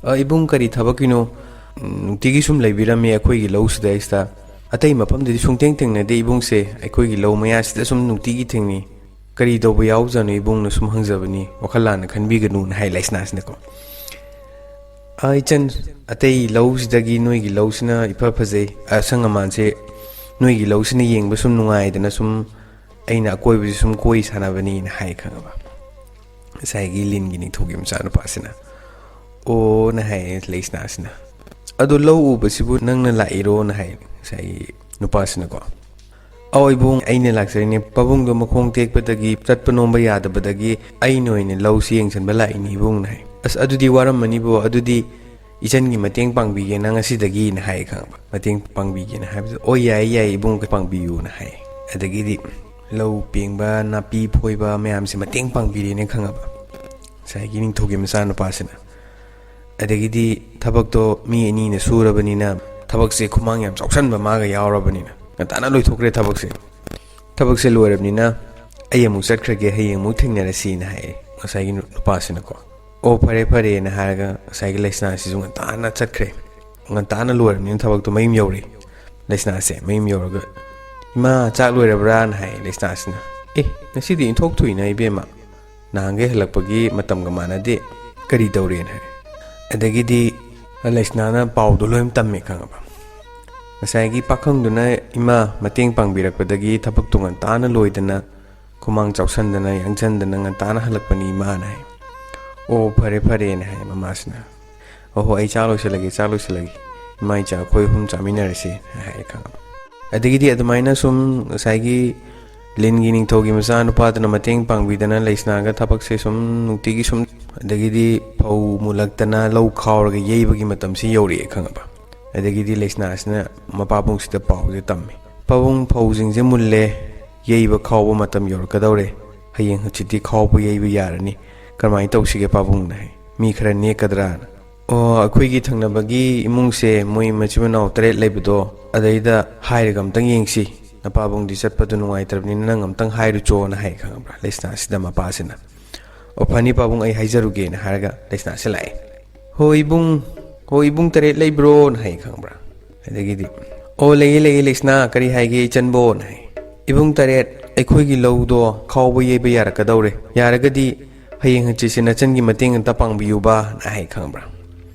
"ꯑ, ꯏꯕꯨꯡ, ꯀꯔꯤ ꯊꯕꯛꯀꯤꯅꯣ? ꯎꯝ, ꯅꯨꯡꯇꯤꯒꯤ ꯁꯨꯝ ꯂꯩꯕꯤꯔꯝꯃꯤ ꯑꯩꯈꯣꯏꯒꯤ ꯂꯧꯁꯤꯗ, ꯑꯩꯁꯤꯗ꯫ ꯑꯇꯩ ꯃꯐꯝꯗꯗꯤ ꯁꯨꯡꯊꯦꯡ ꯊꯦꯡꯅꯗꯦ ꯏꯕꯨꯡꯁꯦ, ꯑꯩꯈꯣꯏꯒꯤ ꯂꯧ ꯃꯌꯥꯁꯤꯗ ꯁꯨꯝ ꯅꯨꯡꯇꯤꯒꯤ ꯊꯦꯡꯅꯩ꯫ ꯀꯔꯤ ꯇꯧꯕ ꯌꯥꯎꯖꯥꯠꯅꯣ ꯏꯕꯨꯡꯅ ꯁꯨꯝ ꯍꯪꯖꯕꯅꯤ, ꯋꯥꯈꯜ ꯂꯥꯟꯅ ꯈꯟꯕꯤꯒꯅꯨꯅ" ꯍꯥꯏ ꯂꯩꯁꯅꯥꯁꯤꯅꯀꯣ꯫ "ꯑ, ꯏꯆꯟ, ꯑꯇꯩ ꯂꯧꯁꯤꯗꯒꯤ ꯅꯣꯏꯒꯤ ꯂꯧꯁꯤꯅ ꯏꯐ ꯐꯖꯩ, ꯑꯁꯪ ꯑꯃꯥꯟꯁꯦ ꯅꯣꯏꯒꯤ ꯂꯧꯁꯤꯅ ꯌꯦꯡꯕ ꯁꯨꯝ ꯅꯨꯡꯉꯥꯏꯗꯅ ꯁꯨꯝ ꯑꯩꯅ ꯑꯀꯣꯏꯕꯁꯤ ꯁꯨꯝ ꯀꯣꯏ ꯁꯥꯟꯅꯕꯅꯤꯅ" ꯍꯥꯏ ꯈꯪꯉꯕ꯫ ꯉꯁꯥꯏꯒꯤ ꯂꯤꯟꯒꯤ ꯅꯤꯡꯊꯧꯒꯤ ꯃꯆꯥꯅꯨꯄꯥꯁꯤꯅ, "ꯑꯣꯅ" ꯍꯥꯏꯌꯦ ꯂꯩꯁꯅꯥꯁꯤꯅ꯫ "ꯑꯗꯣ ꯂꯧ ꯎꯕꯁꯤꯕꯨ ꯅꯪꯅ ꯂꯥꯛꯏꯔꯣꯅ?" ꯍꯥꯏ ꯉꯁꯥꯏꯒꯤ ꯅꯨꯄꯥꯁꯤꯅꯀꯣ꯫ "ꯑꯧ ꯏꯕꯨꯡ, ꯑꯩꯅ ꯂꯥꯛꯆꯔꯤꯅꯦ꯫ ꯄꯥꯕꯨꯡꯗꯣ ꯃꯈꯣꯡ ꯇꯦꯛꯄꯗꯒꯤ ꯆꯠꯄ ꯅꯣꯝꯕ ꯌꯥꯗꯕꯗꯒꯤ ꯑꯩꯅ ꯑꯣꯏꯅ ꯂꯧꯁꯤ ꯌꯦꯡꯁꯤꯟꯕ ꯂꯥꯛꯏꯅꯦ ꯏꯕꯨꯡꯅ" ꯍꯥꯏ꯫ "ꯑꯁ, ꯑꯗꯨꯗꯤ ꯋꯥꯔꯝꯃꯅꯤꯕꯣ, ꯑꯗꯨꯗꯤ ꯏꯆꯟꯒꯤ ꯃꯇꯦꯡ ꯄꯥꯡꯕꯤꯒꯦꯅ ꯉꯁꯤꯗꯒꯤꯅ" ꯍꯥꯏ ꯈꯪꯉꯕ꯫ ꯃꯇꯦꯡ ꯄꯥꯡꯕꯤꯒꯦꯅ ꯍꯥꯏꯕꯗ, "ꯑꯣ, ꯌꯥꯏ ꯌꯥꯏ ꯏꯕꯨꯡ, ꯄꯥꯡꯕꯤꯌꯨꯅ" ꯍꯥꯏ꯫ ꯑꯗꯒꯤꯗꯤ ꯂꯧ ꯄꯦꯡꯕ, ꯅꯥꯄꯤ ꯐꯣꯏꯕ ꯃꯌꯥꯝꯁꯦ ꯃꯇꯦꯡ ꯄꯥꯡꯕꯤꯔꯦꯅ ꯈꯪꯉꯕ ꯉꯁꯥꯏꯒꯤ ꯅꯤꯡꯊꯧꯒꯤ ꯃꯆꯥꯅꯨꯄꯥꯁꯤꯅ꯫ ꯑꯗꯒꯤꯗꯤ ꯊꯕꯛꯇꯣ ꯃꯤ ꯑꯅꯤꯅ ꯁꯨꯔꯕꯅꯤꯅ, ꯊꯕꯛꯁꯦ ꯈꯨꯃꯥꯡ ꯌꯥꯝ ꯆꯥꯎꯁꯟꯕ ꯃꯥꯒ ꯌꯥꯎꯔꯕꯅꯤꯅ, ꯉꯟꯇꯥꯅ ꯂꯣꯏꯊꯣꯛꯈ꯭ꯔꯦ ꯊꯕꯛꯁꯦ꯫ ꯊꯕꯛꯁꯦ ꯂꯣꯏꯔꯕꯅꯤꯅ, "ꯑꯩ ꯑꯃꯨꯛ ꯆꯠꯈ꯭ꯔꯒꯦ, ꯍꯌꯦꯡ ꯑꯃꯨꯛ ꯊꯦꯡꯅꯔꯁꯤꯅ" ꯍꯥꯏꯌꯦ ꯉꯁꯥꯏꯒꯤ ꯅꯨ-, ꯅꯨꯄꯥꯁꯤꯅꯀꯣ꯫ "ꯑꯣ, ꯐꯔꯦ, ꯐꯔꯦꯅ" ꯍꯥꯏꯔꯒ ꯉꯁꯥꯏꯒꯤ ꯂꯩꯁꯅꯥꯁꯤꯁꯨ ꯉꯟꯇꯥꯅ ꯆꯠꯈ꯭ꯔꯦ꯫ ꯉꯟꯇꯥꯅ ꯂꯣꯏꯔꯕꯅꯤꯅ ꯊꯕꯛꯇꯣ ꯃꯌꯨꯝ ꯌꯧꯔꯦ꯫ ꯂꯩꯁꯅꯥꯁꯦ ꯃꯌꯨꯝ ꯌꯧꯔꯒ, "ꯏꯃꯥ, ꯆꯥꯛ ꯂꯣꯏꯔꯕ꯭ꯔꯥꯅ?" ꯍꯥꯏꯌꯦ ꯂꯩꯁꯅꯥꯁꯤꯅ꯫ "ꯑꯦ, ꯉꯁꯤꯗꯤ ꯏꯟꯊꯣꯛ ꯊꯨꯏꯅ, ꯏꯕꯦꯝꯃ꯫ ꯅꯍꯥꯟꯈꯩ ꯍꯜꯂꯛꯄꯒꯤ ꯃꯇꯝꯒ ꯃꯥꯟꯅꯗꯦ꯫ ꯀꯔꯤ ꯇꯧꯔꯦꯅ?" ꯍꯥꯏ꯫ ꯑꯗꯒꯤꯗꯤ ꯂꯩꯁꯅꯥꯅ ꯄꯥꯎꯗꯣ ꯂꯣꯏ ꯇꯝꯃꯦ, ꯈꯪꯉꯕ? ꯉꯁꯥꯏꯒꯤ ꯄꯥꯈꯪꯗꯨꯅ ꯏꯃꯥ ꯃꯇꯦꯡ ꯄꯥꯡꯕꯤꯔꯛꯄꯗꯒꯤ ꯊꯕꯛꯇꯣ ꯉꯟꯇꯥꯅ ꯂꯣꯏꯗꯅ, ꯈꯨꯃꯥꯡ ꯆꯥꯎꯁꯟꯗꯅ, ꯌꯥꯡꯁꯟꯗꯅ ꯉꯟꯇꯥꯅ ꯍꯜꯂꯛꯄꯅꯤ ꯏꯃꯥꯅ ꯍꯥꯏ꯫ "ꯑꯣ, ꯐꯔꯦ, ꯐꯔꯦꯅ" ꯍꯥꯏ ꯃꯃꯥꯁꯤꯅ꯫ "ꯑꯣ ꯍꯣ, ꯑꯩ ꯆꯥꯛ ꯂꯣꯏꯁꯤꯜꯂꯒꯦ, ꯆꯥꯛ ꯂꯣꯏꯁꯤꯜꯂꯒꯦ꯫ ꯏꯃꯥ ꯏꯆꯥ ꯑꯩꯈꯣꯏ ꯑꯍꯨꯝ ꯆꯥꯃꯤꯟꯅꯔꯁꯦ" ꯍꯥꯏ, ꯈꯪꯉꯕ? ꯑꯗꯒꯤꯗꯤ ꯑꯗꯨꯃꯥꯏꯅ ꯁꯨꯝ ꯉꯁꯥꯏꯒꯤ ꯂꯤꯟꯒꯤ ꯅꯤꯡꯊꯧꯒꯤ ꯃꯆꯥꯅꯨꯄꯥꯗꯨꯅ ꯃꯇꯦꯡ ꯄꯥꯡꯕꯤꯗꯅ ꯂꯩꯁꯅꯥꯒ ꯊꯕꯛꯁꯦ ꯁꯨꯝ ꯅꯨꯡꯇꯤꯒꯤ ꯁꯨꯝ, ꯑꯗꯒꯤꯗꯤ ꯐꯧ ꯃꯨꯜꯂꯛꯇꯅ ꯂꯧ ꯈꯥꯎꯔꯒ ꯌꯩꯕꯒꯤ ꯃꯇꯝꯁꯤ ꯌꯧꯔꯛꯑꯦ, ꯈꯪꯉꯕ? ꯑꯗꯒꯤꯗꯤ ꯂꯩꯁꯅꯥꯁꯤꯅ ꯃꯄꯥꯕꯨꯡꯁꯤꯗ ꯄꯥꯎꯁꯦ ꯇꯝꯃꯦ꯫ "ꯄꯥꯕꯨꯡ, ꯐꯧꯁꯤꯡꯁꯦ ꯃꯨꯜꯂꯦ, ꯌꯩꯕ ꯈꯥꯎꯕ ꯃꯇꯝ ꯌꯧꯔꯛꯀꯗꯧꯔꯦ, ꯍꯌꯦꯡ ꯍꯪꯆꯤꯠꯇꯤ ꯈꯥꯎꯕ ꯌꯩꯕ ꯌꯥꯔꯅꯤ, ꯀꯔꯝꯍꯥꯏꯅ ꯇꯧꯁꯤꯒꯦ ꯄꯥꯕꯨꯡꯅ?" ꯍꯥꯏ꯫ "ꯃꯤ ꯈꯔ ꯅꯦꯛꯀꯗ꯭ꯔꯥꯅ?" "ꯑꯣ, ꯑꯩꯈꯣꯏꯒꯤ ꯊꯪꯅꯕꯒꯤ ꯏꯃꯨꯡꯁꯦ, ꯃꯣꯏ ꯃꯆꯤꯟ ꯃꯅꯥꯎ ꯇꯔꯦꯠ ꯂꯩꯕꯗꯣ, ꯑꯗꯩꯗ ꯍꯥꯏꯔꯒ ꯑꯝꯇꯪ ꯌꯦꯡꯁꯤ꯫ ꯅꯄꯥꯕꯨꯡꯗꯤ ꯆꯠꯄꯗꯣ ꯅꯨꯡꯉꯥꯏꯇ꯭ꯔꯕꯅꯤꯅ ꯅꯪ ꯑꯝꯇꯪ ꯍꯥꯏꯔꯨꯆꯣꯅ" ꯍꯥꯏ, ꯈꯪꯉꯕ꯭ꯔꯥ? ꯂꯩꯁꯅꯥꯁꯤꯗ ꯃꯄꯥꯁꯤꯅ꯫ "ꯑꯣ, ꯐꯅꯤ ꯄꯥꯕꯨꯡ, ꯑꯩ ꯍꯥꯏꯖꯔꯨꯒꯦꯅ" ꯍꯥꯏꯔꯒ ꯂꯩꯁꯅꯥꯁꯤ ꯂꯥꯛꯑꯦ꯫ "ꯍꯣ ꯏꯕꯨꯡ, ꯍꯣ ꯏꯕꯨꯡ ꯇꯔꯦꯠ ꯂꯩꯕ꯭ꯔꯣꯅ" ꯍꯥꯏ, ꯈꯪꯕ꯭ꯔꯥ? ꯑꯗꯒꯤꯗꯤ, "ꯑꯣ, ꯂꯩꯌꯦ, ꯂꯩꯌꯦ, ꯂꯩꯁꯅꯥ, ꯀꯔꯤ ꯍꯥꯏꯒꯦ ꯏꯆꯟꯕꯣꯅ" ꯍꯥꯏ꯫ "ꯏꯕꯨꯡ ꯇꯔꯦꯠ, ꯑꯩꯈꯣꯏꯒꯤ ꯂꯧꯗꯣ ꯈꯥꯎꯕ ꯌꯩꯕ ꯌꯥꯔꯛꯀꯗꯧꯔꯦ꯫ ꯌꯥꯔꯒꯗꯤ ꯍꯌꯦꯡ ꯍꯪꯆꯤꯠꯁꯦ ꯅꯆꯟꯒꯤ ꯃꯇꯦꯡ ꯑꯝꯇ ꯄꯥꯡꯕꯤꯌꯨꯕꯅ" ꯍꯥꯏ, ꯈꯪꯕ꯭ꯔꯥ?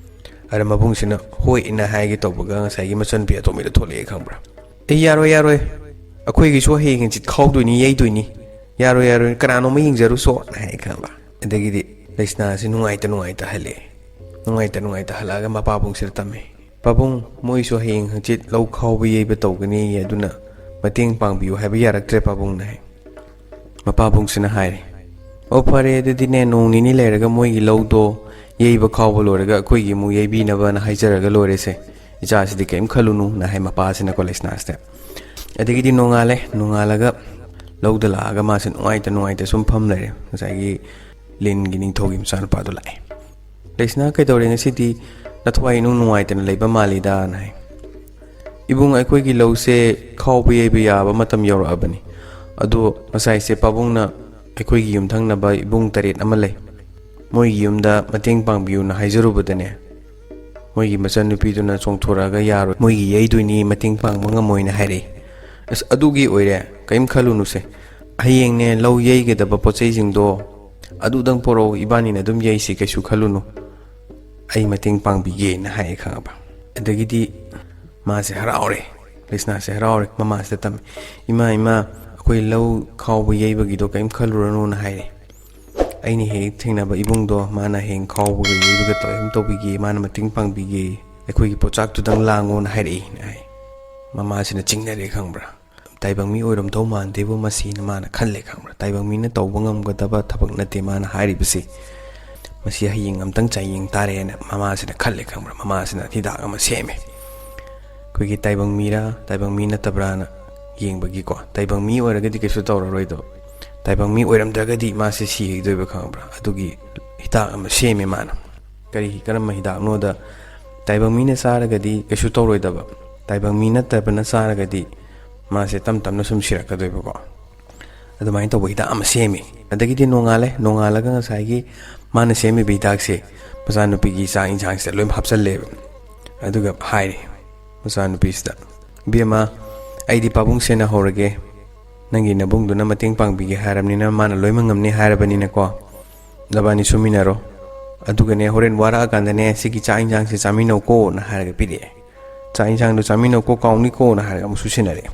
ꯑꯗ ꯃꯕꯨꯡꯁꯤꯅ "ꯍꯣꯏꯅ" ꯍꯥꯏꯒꯦ ꯇꯧꯕꯒ ꯉꯁꯥꯏꯒꯤ ꯃꯆꯟꯅꯨꯄꯤ ꯑꯇꯣꯝꯕꯤꯗꯣ ꯊꯣꯛꯂꯛꯑꯦ, ꯈꯪꯕ꯭ꯔꯥ? "ꯑꯦ, ꯌꯥꯔꯣꯏ, ꯌꯥꯔꯣꯏ, ꯑꯩꯈꯣꯏꯒꯤꯁꯨ ꯍꯌꯦꯡ ꯍꯪꯆꯤꯠ ꯈꯥꯎꯗꯣꯏꯅꯤ, ꯌꯩꯗꯣꯏꯅꯤ, ꯌꯥꯔꯣꯏ, ꯌꯥꯔꯣꯏ, ꯀꯅꯥꯅꯣꯝꯃ ꯌꯦꯡꯖꯔꯨꯆꯣꯅ" ꯍꯥꯏ, ꯈꯪꯕ꯭ꯔꯥ? ꯑꯗꯒꯤꯗꯤ ꯂꯩꯁꯅꯥꯁꯤ ꯅꯨꯡꯉꯥꯏꯇ ꯅꯨꯡꯉꯥꯏꯇ ꯍꯜꯂꯛꯑꯦ꯫ ꯅꯨꯡꯉꯥꯏꯇ ꯅꯨꯡꯉꯥꯏꯇ ꯍꯜꯂꯛꯑꯒ ꯃꯄꯥꯕꯨꯡꯁꯤꯗ ꯇꯝꯃꯦ꯫ "ꯄꯥꯕꯨꯡ, ꯃꯣꯏꯁꯨ ꯍꯌꯦꯡ ꯍꯪꯆꯤꯠ ꯂꯧ ꯈꯥꯎꯕ ꯌꯩꯕ ꯇꯧꯒꯅꯤꯌꯦ, ꯑꯗꯨꯅ ꯃꯇꯦꯡ ꯄꯥꯡꯕꯤꯌꯨ ꯍꯥꯏꯕ ꯌꯥꯔꯛꯇ꯭ꯔꯦ ꯄꯥꯕꯨꯡꯅ" ꯍꯥꯏ꯫ ꯃꯄꯥꯕꯨꯡꯁꯤꯅ ꯍꯥꯏꯔꯦ, "ꯑꯣ, ꯐꯔꯦ, ꯑꯗꯨꯗꯤꯅꯦ, ꯅꯣꯡ ꯅꯤꯅꯤ ꯂꯩꯔꯒ ꯃꯣꯏꯒꯤ ꯂꯧꯗꯣ ꯌꯩꯕ ꯈꯥꯎꯕ ꯂꯣꯏꯔꯒ ꯑꯩꯈꯣꯏꯒꯤ ꯑꯃꯨꯛ ꯌꯩꯕꯤꯅꯕꯅ ꯍꯥꯏꯖꯔꯒ ꯂꯣꯏꯔꯦꯁꯦ꯫ ꯏꯆꯥꯁꯤꯗꯤ ꯀꯔꯤꯝ ꯈꯜꯂꯨꯅꯨꯅ" ꯍꯥꯏ ꯃꯄꯥꯁꯤꯅꯀꯣ ꯂꯩꯁꯅꯥꯁꯤꯗ꯫ ꯑꯗꯒꯤꯗꯤ ꯅꯣꯡꯉꯥꯜꯂꯦ꯫ ꯅꯣꯡꯉꯥꯜꯂꯒ ꯂꯧꯗ ꯂꯥꯛꯑꯒ ꯃꯥꯁꯦ ꯅꯨꯡꯉꯥꯏꯇ ꯅꯨꯡꯉꯥꯏꯇ ꯁꯨꯝ ꯐꯝ ꯂꯩꯔꯦ꯫ ꯉꯁꯥꯏꯒꯤ ꯂꯤꯟꯒꯤ ꯅꯤꯡꯊꯧꯒꯤ ꯃꯆꯥꯅꯨꯄꯥꯗꯣ ꯂꯥꯛꯑꯦ꯫ "ꯂꯩꯁꯅꯥ, ꯀꯩꯗꯧꯔꯦ ꯉꯁꯤꯗꯤ? ꯅꯊꯋꯥꯏ ꯏꯅꯨꯡ ꯅꯨꯡꯉꯥꯏꯇꯅ ꯂꯩꯕ ꯃꯥꯜꯂꯤꯗꯥꯅ" ꯍꯥꯏ꯫ "ꯏꯕꯨꯡ, ꯑꯩꯈꯣꯏꯒꯤ ꯂꯧꯁꯦ ꯈꯥꯎꯕ ꯌꯩꯕ ꯌꯥꯕ ꯃꯇꯝ ꯌꯧꯔꯛꯑꯕꯅꯤ꯫ ꯑꯗꯣ ꯉꯁꯥꯏꯁꯦ ꯄꯥꯕꯨꯡꯅ ꯑꯩꯈꯣꯏꯒꯤ ꯌꯨꯝꯊꯪꯅꯕ ꯏꯕꯨꯡ ꯇꯔꯦꯠ ꯑꯃ ꯂꯩ, ꯃꯣꯏꯒꯤ ꯌꯨꯝꯗ ꯃꯇꯦꯡ ꯄꯥꯡꯕꯤꯌꯨꯅ ꯍꯥꯏꯖꯔꯨꯕꯗꯅꯦ, ꯃꯣꯏꯒꯤ ꯃꯆꯟꯅꯨꯄꯤꯗꯨꯅ ꯆꯣꯡꯊꯣꯔꯛꯑꯒ ꯌꯥꯔꯣꯏ, ꯃꯣꯏꯒꯤ ꯌꯩꯗꯣꯏꯅꯤ, ꯃꯇꯦꯡ ꯄꯥꯡꯕ ꯉꯝꯃꯣꯏꯅ ꯍꯥꯏꯔꯛꯏ꯫ ꯑꯁ, ꯑꯗꯨꯒꯤ ꯑꯣꯏꯔꯦ, ꯀꯔꯤꯝ ꯈꯜꯂꯨꯅꯨꯁꯦ꯫ ꯍꯌꯦꯡꯅꯦ ꯂꯧ ꯌꯩꯒꯗꯕ ꯄꯣꯠ ꯆꯩꯁꯤꯡꯗꯣ ꯑꯗꯨꯗꯪ ꯄꯣꯔꯛꯑꯣ, ꯏꯕꯥꯅꯤꯅ ꯑꯗꯨꯝ ꯌꯩꯁꯤ, ꯀꯩꯁꯨ ꯈꯜꯂꯨꯅꯨ, ꯑꯩ ꯃꯇꯦꯡ ꯄꯥꯡꯕꯤꯒꯦꯅ" ꯍꯥꯏꯌꯦ, ꯈꯪꯉꯕ? ꯑꯗꯒꯤꯗꯤ ꯃꯥꯁꯦ ꯍꯔꯥꯎꯔꯦ, ꯂꯩꯁꯅꯥꯁꯦ ꯍꯔꯥꯎꯔꯦ, ꯃꯃꯥꯁꯤꯗ ꯇꯝꯃꯦ, "ꯏꯃꯥ, ꯏꯃꯥ, ꯑꯩꯈꯣꯏ ꯂꯧ ꯈꯥꯎꯕ ꯌꯩꯕꯒꯤꯗꯣ ꯀꯔꯤꯝ ꯈꯜꯂꯨꯔꯅꯨꯅ" ꯍꯥꯏꯔꯦ꯫ "ꯑꯩꯅ ꯍꯦꯛ ꯊꯦꯡꯅꯕ ꯏꯕꯨꯡꯗꯣ, ꯃꯥꯅ ꯍꯌꯦꯡ ꯈꯥꯎꯕꯒ ꯌꯩꯕꯒ ꯇꯧ-, ꯑꯗꯨꯝ ꯇꯧꯕꯤꯒꯦ, ꯃꯥꯅ ꯃꯇꯦꯡ ꯄꯥꯡꯕꯤꯒꯦ, ꯑꯩꯈꯣꯏꯒꯤ ꯄꯣꯠꯆꯥꯛꯇꯨꯗꯪ ꯂꯥꯡꯉꯣꯅ ꯍꯥꯏꯔꯛꯏꯅ" ꯍꯥꯏ꯫ ꯃꯃꯥꯁꯤꯅ ꯆꯤꯡꯅꯔꯦ, ꯈꯪꯕ꯭ꯔꯥ? "ꯇꯥꯏꯕꯪ ꯃꯤ ꯑꯣꯏꯔꯝꯗꯧ ꯃꯥꯟꯗꯦꯕꯨ ꯃꯁꯤꯅ" ꯃꯥꯅ ꯈꯜꯂꯦ, ꯈꯪꯕ꯭ꯔꯥ? "ꯇꯥꯏꯕꯪ ꯃꯤꯅ ꯇꯧꯕ ꯉꯝꯒꯗꯕ ꯊꯕꯛ ꯅꯠꯇꯦ ꯃꯥꯅ ꯍꯥꯏꯔꯤꯕꯁꯤ꯫ ꯃꯁꯤ ꯍꯌꯦꯡ ꯑꯝꯇꯪ ꯆꯥꯌꯦꯡ ꯇꯥꯔꯦꯅ" ꯃꯃꯥꯁꯤꯅ ꯈꯜꯂꯦ, ꯈꯪꯕ꯭ꯔꯥ? ꯃꯃꯥꯁꯤꯅ ꯍꯤꯗꯥꯛ ꯑꯃ ꯁꯦꯝꯃꯦ꯫ ꯑꯩꯈꯣꯏꯒꯤ ꯇꯥꯏꯕꯪ ꯃꯤꯔꯥ, ꯇꯥꯏꯕꯪ ꯃꯤ ꯅꯠꯇꯕ꯭ꯔꯥꯅ ꯌꯦꯡꯕꯒꯤꯀꯣ꯫ ꯇꯥꯏꯕꯪ ꯃꯤ ꯑꯣꯏꯔꯒꯗꯤ ꯀꯩꯁꯨ ꯇꯧꯔꯔꯣꯏꯗꯣ, ꯇꯥꯏꯕꯪ ꯃꯤ ꯑꯣꯏꯔꯝꯗ꯭ꯔꯒꯗꯤ ꯃꯥꯁꯦ ꯁꯤꯗꯣꯏꯕ, ꯈꯪꯉꯕ꯭ꯔꯥ? ꯑꯗꯨꯒꯤ ꯍꯤꯗꯥꯛ ꯑꯃ ꯁꯦꯝꯃꯦ ꯃꯥꯅ꯫ ꯀꯔꯤ, ꯀꯔꯝꯕ ꯍꯤꯗꯥꯛꯅꯣꯗ, ꯇꯥꯏꯕꯪ ꯃꯤꯅ ꯆꯥꯔꯒꯗꯤ ꯀꯩꯁꯨ ꯇꯧꯔꯣꯏꯗꯕ, ꯇꯥꯏꯕꯪ ꯃꯤ ꯅꯠꯇꯕꯅ ꯆꯥꯔꯒꯗꯤ ꯃꯥꯁꯦ ꯇꯞ ꯇꯞꯅ ꯁꯨꯝ ꯁꯤꯔꯛꯀꯗꯣꯏꯕꯀꯣ꯫ ꯑꯗꯨꯃꯥꯏꯅ ꯇꯧꯕ ꯍꯤꯗꯥꯛ ꯑꯃ ꯁꯦꯝꯃꯤ꯫ ꯑꯗꯒꯤꯗꯤ ꯅꯣꯡꯉꯥꯜꯂꯦ, ꯅꯣꯡꯉꯥꯜꯂꯒ ꯉꯁꯥꯏꯒꯤ ꯃꯥꯅ ꯁꯦꯝꯃꯤꯕ ꯍꯤꯗꯥꯛꯁꯦ ꯃꯆꯥꯅꯨꯄꯤꯒꯤ ꯆꯥꯛ ꯏꯟꯁꯥꯡꯁꯤꯗ ꯂꯣꯏ ꯍꯥꯞꯆꯜꯂꯦꯕ꯫ ꯑꯗꯨꯒ ꯍꯥꯏꯔꯤ ꯃꯆꯥꯅꯨꯄꯤꯁꯤꯗ, "ꯏꯕꯦꯝꯃ, ꯑꯩꯗꯤ ꯄꯥꯕꯨꯡ ꯁꯦꯟꯅꯍꯧꯔꯒꯦ, ꯅꯪꯒꯤ ꯅꯕꯨꯡꯗꯨꯅ ꯃꯇꯦꯡ ꯄꯥꯡꯕꯤꯒꯦ ꯍꯥꯏꯔꯕꯅꯤꯅ, ꯃꯥꯅ ꯂꯣꯏꯅ ꯉꯝꯅꯤ ꯍꯥꯏꯔꯕꯅꯤꯅꯀꯣ, ꯅꯕꯥꯅꯤ ꯁꯨꯃꯤꯟꯅꯔꯣ꯫ ꯑꯗꯨꯒꯅꯦ, ꯍꯣꯔꯦꯟ ꯋꯥꯔꯛꯑꯀꯥꯟꯗꯅꯦ, ꯁꯤꯒꯤ ꯆꯥꯛ ꯏꯟꯁꯥꯡꯁꯦ ꯆꯥꯃꯤꯟꯅꯧꯀꯣꯅ" ꯍꯥꯏꯔꯒ ꯄꯤꯔꯛꯑꯦ꯫ "ꯆꯥꯛ ꯏꯟꯁꯥꯡꯗꯣ ꯆꯥꯃꯤꯟꯅꯧꯀꯣ, ꯀꯥꯎꯅꯤꯀꯣꯅ" ꯍꯥꯏꯔꯒ ꯑꯃꯨꯛꯁꯨ ꯁꯤꯟꯅꯔꯛꯑꯦ꯫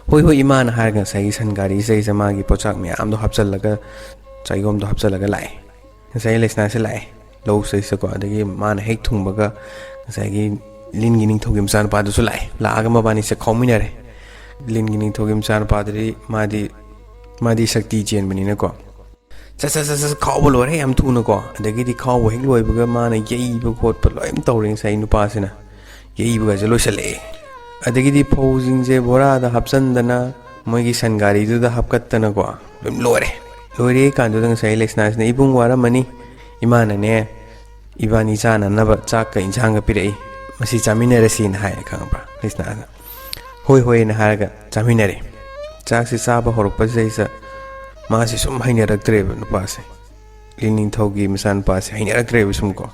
"ꯍꯣꯏ, ꯍꯣꯏ, ꯏꯃꯥꯅ" ꯍꯥꯏꯔꯒ ꯉꯁꯥꯏꯒꯤ ꯁꯟ ꯒꯥꯔꯤꯁꯤꯗꯩꯁꯤꯗ ꯃꯥꯒꯤ ꯄꯣꯠꯆꯥꯛ ꯃꯌꯥꯝꯗꯣ ꯍꯥꯞꯆꯜꯂꯒ, ꯆꯥꯏꯒꯣꯝꯗꯣ ꯍꯥꯞꯆꯜꯂꯒ ꯂꯥꯛꯑꯦ꯫ ꯉꯁꯥꯏ ꯂꯩꯁꯅꯥꯁꯦ ꯂꯥꯛꯑꯦ ꯂꯧꯁꯤꯗꯩꯁꯤꯗꯀꯣ꯫ ꯑꯗꯒꯤ ꯃꯥꯅ ꯍꯦꯛ ꯊꯨꯡꯕꯒ ꯉꯁꯥꯏꯒꯤ ꯂꯤꯟꯒꯤ ꯅꯤꯡꯊꯧꯒꯤ ꯃꯆꯥꯅꯨꯄꯥꯗꯨꯁꯨ ꯂꯥꯛꯑꯦ꯫ ꯂꯥꯛꯑꯒ ꯃꯕꯥꯅꯤꯁꯦ ꯈꯥꯎꯃꯤꯟꯅꯔꯦ꯫ ꯂꯤꯟꯒꯤ ꯅꯤꯡꯊꯧꯒꯤ ꯃꯆꯥꯅꯨꯄꯥꯗꯨꯗꯤ ꯃꯥꯗꯤ, ꯃꯥꯗꯤ ꯁꯛꯇꯤ ꯆꯦꯟꯕꯅꯤꯅꯀꯣ, ꯁꯠ ꯁꯠ ꯁꯠ ꯁꯠ ꯈꯥꯎꯕ ꯂꯣꯏꯔꯦ ꯌꯥꯝ ꯊꯨꯅꯀꯣ꯫ ꯑꯗꯒꯤꯗꯤ ꯈꯥꯎꯕ ꯍꯦꯛ ꯂꯣꯏꯕꯒ ꯃꯥꯅ ꯌꯩꯕ ꯈꯣꯠꯄ ꯂꯣꯏ ꯇꯧꯔꯦ ꯉꯁꯥꯏ ꯅꯨꯄꯥꯁꯤꯅ꯫ ꯌꯩꯕꯒꯁꯦ ꯂꯣꯏꯁꯤꯜꯂꯛꯑꯦ꯫ ꯑꯗꯒꯤꯗꯤ ꯐꯧꯁꯤꯡꯁꯦ ꯕꯣꯔꯥꯗ ꯍꯥꯞꯆꯟꯗꯅ, ꯃꯣꯏꯒꯤ ꯁꯟ ꯒꯥꯔꯤꯗꯨꯗ ꯍꯥꯞꯀꯠꯇꯅꯀꯣ, ꯑꯗꯨꯝ ꯂꯣꯏꯔꯦ꯫ ꯂꯣꯏꯔꯦ ꯀꯥꯟꯗꯨꯗ ꯉꯁꯥꯏ ꯂꯩꯁꯅꯥꯁꯤꯅ, "ꯏꯕꯨꯡ, ꯋꯥꯔꯝꯃꯅꯤ, ꯏꯃꯥꯅꯅꯦ ꯏꯕꯥꯅꯤ ꯆꯥꯅꯅꯕ ꯆꯥꯛꯀ ꯏꯟꯁꯥꯡꯒ ꯄꯤꯔꯛꯏ, ꯃꯁꯤ ꯆꯥꯃꯤꯟꯅꯔꯁꯤꯅ ꯍꯥꯏꯌꯦ ꯈꯪꯕ꯭ꯔꯥ ꯂꯩꯁꯅꯥꯅ꯫ "ꯍꯣꯏ ꯍꯣꯏꯅ" ꯍꯥꯏꯔꯒ ꯆꯥꯃꯤꯟꯅꯔꯦ꯫ ꯆꯥꯛꯁꯤ ꯆꯥꯕ ꯍꯧꯔꯛꯄꯁꯤꯗꯩꯁꯤꯗ ꯃꯥꯁꯦ ꯁꯨꯝ ꯍꯩꯅꯔꯛꯇ꯭ꯔꯦꯕ ꯅꯨꯄꯥꯁꯦ, ꯂꯤꯟ ꯅꯤꯡꯊꯧꯒꯤ ꯃꯆꯥꯅꯨꯄꯥꯁꯦ ꯍꯩꯅꯔꯛꯇ꯭ꯔꯦꯕ ꯁꯨꯝ ꯀꯣ꯫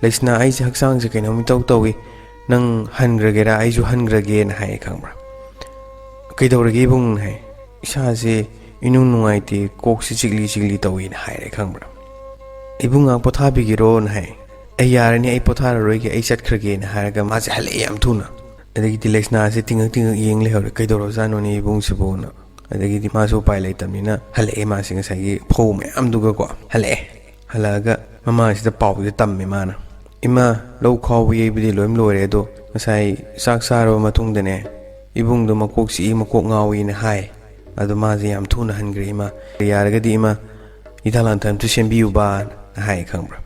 "ꯂꯩꯁꯅꯥ, ꯑꯩꯁꯦ ꯍꯛꯆꯥꯡꯁꯦ ꯀꯩꯅꯣꯝ ꯏꯇꯧ ꯇꯧꯏ, ꯅꯪ ꯍꯟꯈ꯭ꯔꯒꯦꯔꯥ ꯑꯩꯁꯨ ꯍꯟꯈ꯭ꯔꯒꯦꯅ" ꯍꯥꯏꯌꯦ ꯈꯪꯕ꯭ꯔꯥ꯫ "ꯀꯩꯗꯧꯔꯒꯦ ꯏꯕꯨꯡꯅ" ꯍꯥꯏ꯫ "ꯏꯁꯥꯁꯦ ꯏꯅꯨꯡ ꯅꯨꯡꯉꯥꯏꯇꯦ, ꯀꯣꯛꯁꯤ ꯆꯤꯛꯂꯤ ꯆꯤꯛꯂꯤ ꯇꯧꯏꯅ" ꯍꯥꯏꯔꯦ ꯈꯪꯕ꯭ꯔꯥ꯫ "ꯏꯕꯨꯡ ꯉꯥꯏꯍꯥꯛ ꯄꯣꯊꯥꯕꯤꯒꯦꯔꯣꯅ" ꯍꯥꯏ꯫ "ꯑꯩ ꯌꯥꯔꯅꯤ, ꯑꯩ ꯄꯣꯊꯥꯔꯔꯣꯏꯒꯦ, ꯑꯩ ꯆꯠꯈ꯭ꯔꯒꯦꯅ" ꯍꯥꯏꯔꯒ ꯃꯥꯁꯦ ꯍꯜꯂꯛꯑꯦ ꯌꯥꯝ ꯊꯨꯅ꯫ ꯑꯗꯒꯤꯗꯤ ꯂꯩꯁꯅꯥꯁꯦ ꯇꯤꯡꯉꯛ ꯇꯤꯡꯉꯛ ꯌꯦꯡ ꯂꯩꯍꯧꯔꯦ, "ꯀꯩꯗꯧꯔꯖꯥꯠꯅꯣꯅꯦ ꯏꯕꯨꯡꯁꯤꯕꯨꯅ"꯫ ꯑꯗꯒꯤꯗꯤ ꯃꯥꯁꯨ ꯎꯄꯥꯏ ꯂꯩꯇꯕꯅꯤꯅ ꯍꯜꯂꯛꯑꯦ, ꯃꯥꯁꯦ ꯉꯁꯥꯏꯒꯤ ꯐꯧ ꯃꯌꯥꯝꯗꯨꯒꯀꯣ ꯍꯜꯂꯛꯑꯦ꯫ ꯍꯜꯂꯛꯑꯒ ꯃꯃꯥꯁꯤꯗ ꯄꯥꯎꯁꯦ ꯇꯝꯃꯦ ꯃꯥꯅ꯫ "ꯏꯃꯥ, ꯂꯧ ꯈꯥꯎꯕ ꯌꯩꯕꯗꯤ ꯂꯣꯏ ꯂꯣꯏꯔꯦ, ꯑꯗꯣ ꯉꯁꯥꯏ ꯆꯥꯛ ꯆꯥꯔꯕ ꯃꯇꯨꯡꯗꯅꯦ, ꯏꯕꯨꯡꯗꯣ ꯃꯀꯣꯛ ꯆꯤꯛꯏ, ꯃꯀꯣꯛ ꯉꯥꯎꯏꯅ ꯍꯥꯏ꯫ ꯑꯗꯣ ꯃꯥꯁꯦ ꯌꯥꯝ ꯊꯨꯅ ꯍꯟꯈ꯭ꯔꯦ ꯏꯃꯥ꯫ ꯌꯥꯔꯒꯗꯤ ꯏꯃꯥ, ꯍꯤꯗꯥꯛ ꯂꯥꯡꯊꯛ ꯑꯝꯇ ꯁꯦꯝꯕꯤꯌꯨꯕꯅ" ꯍꯥꯏ ꯈꯪꯕ꯭ꯔꯥ꯫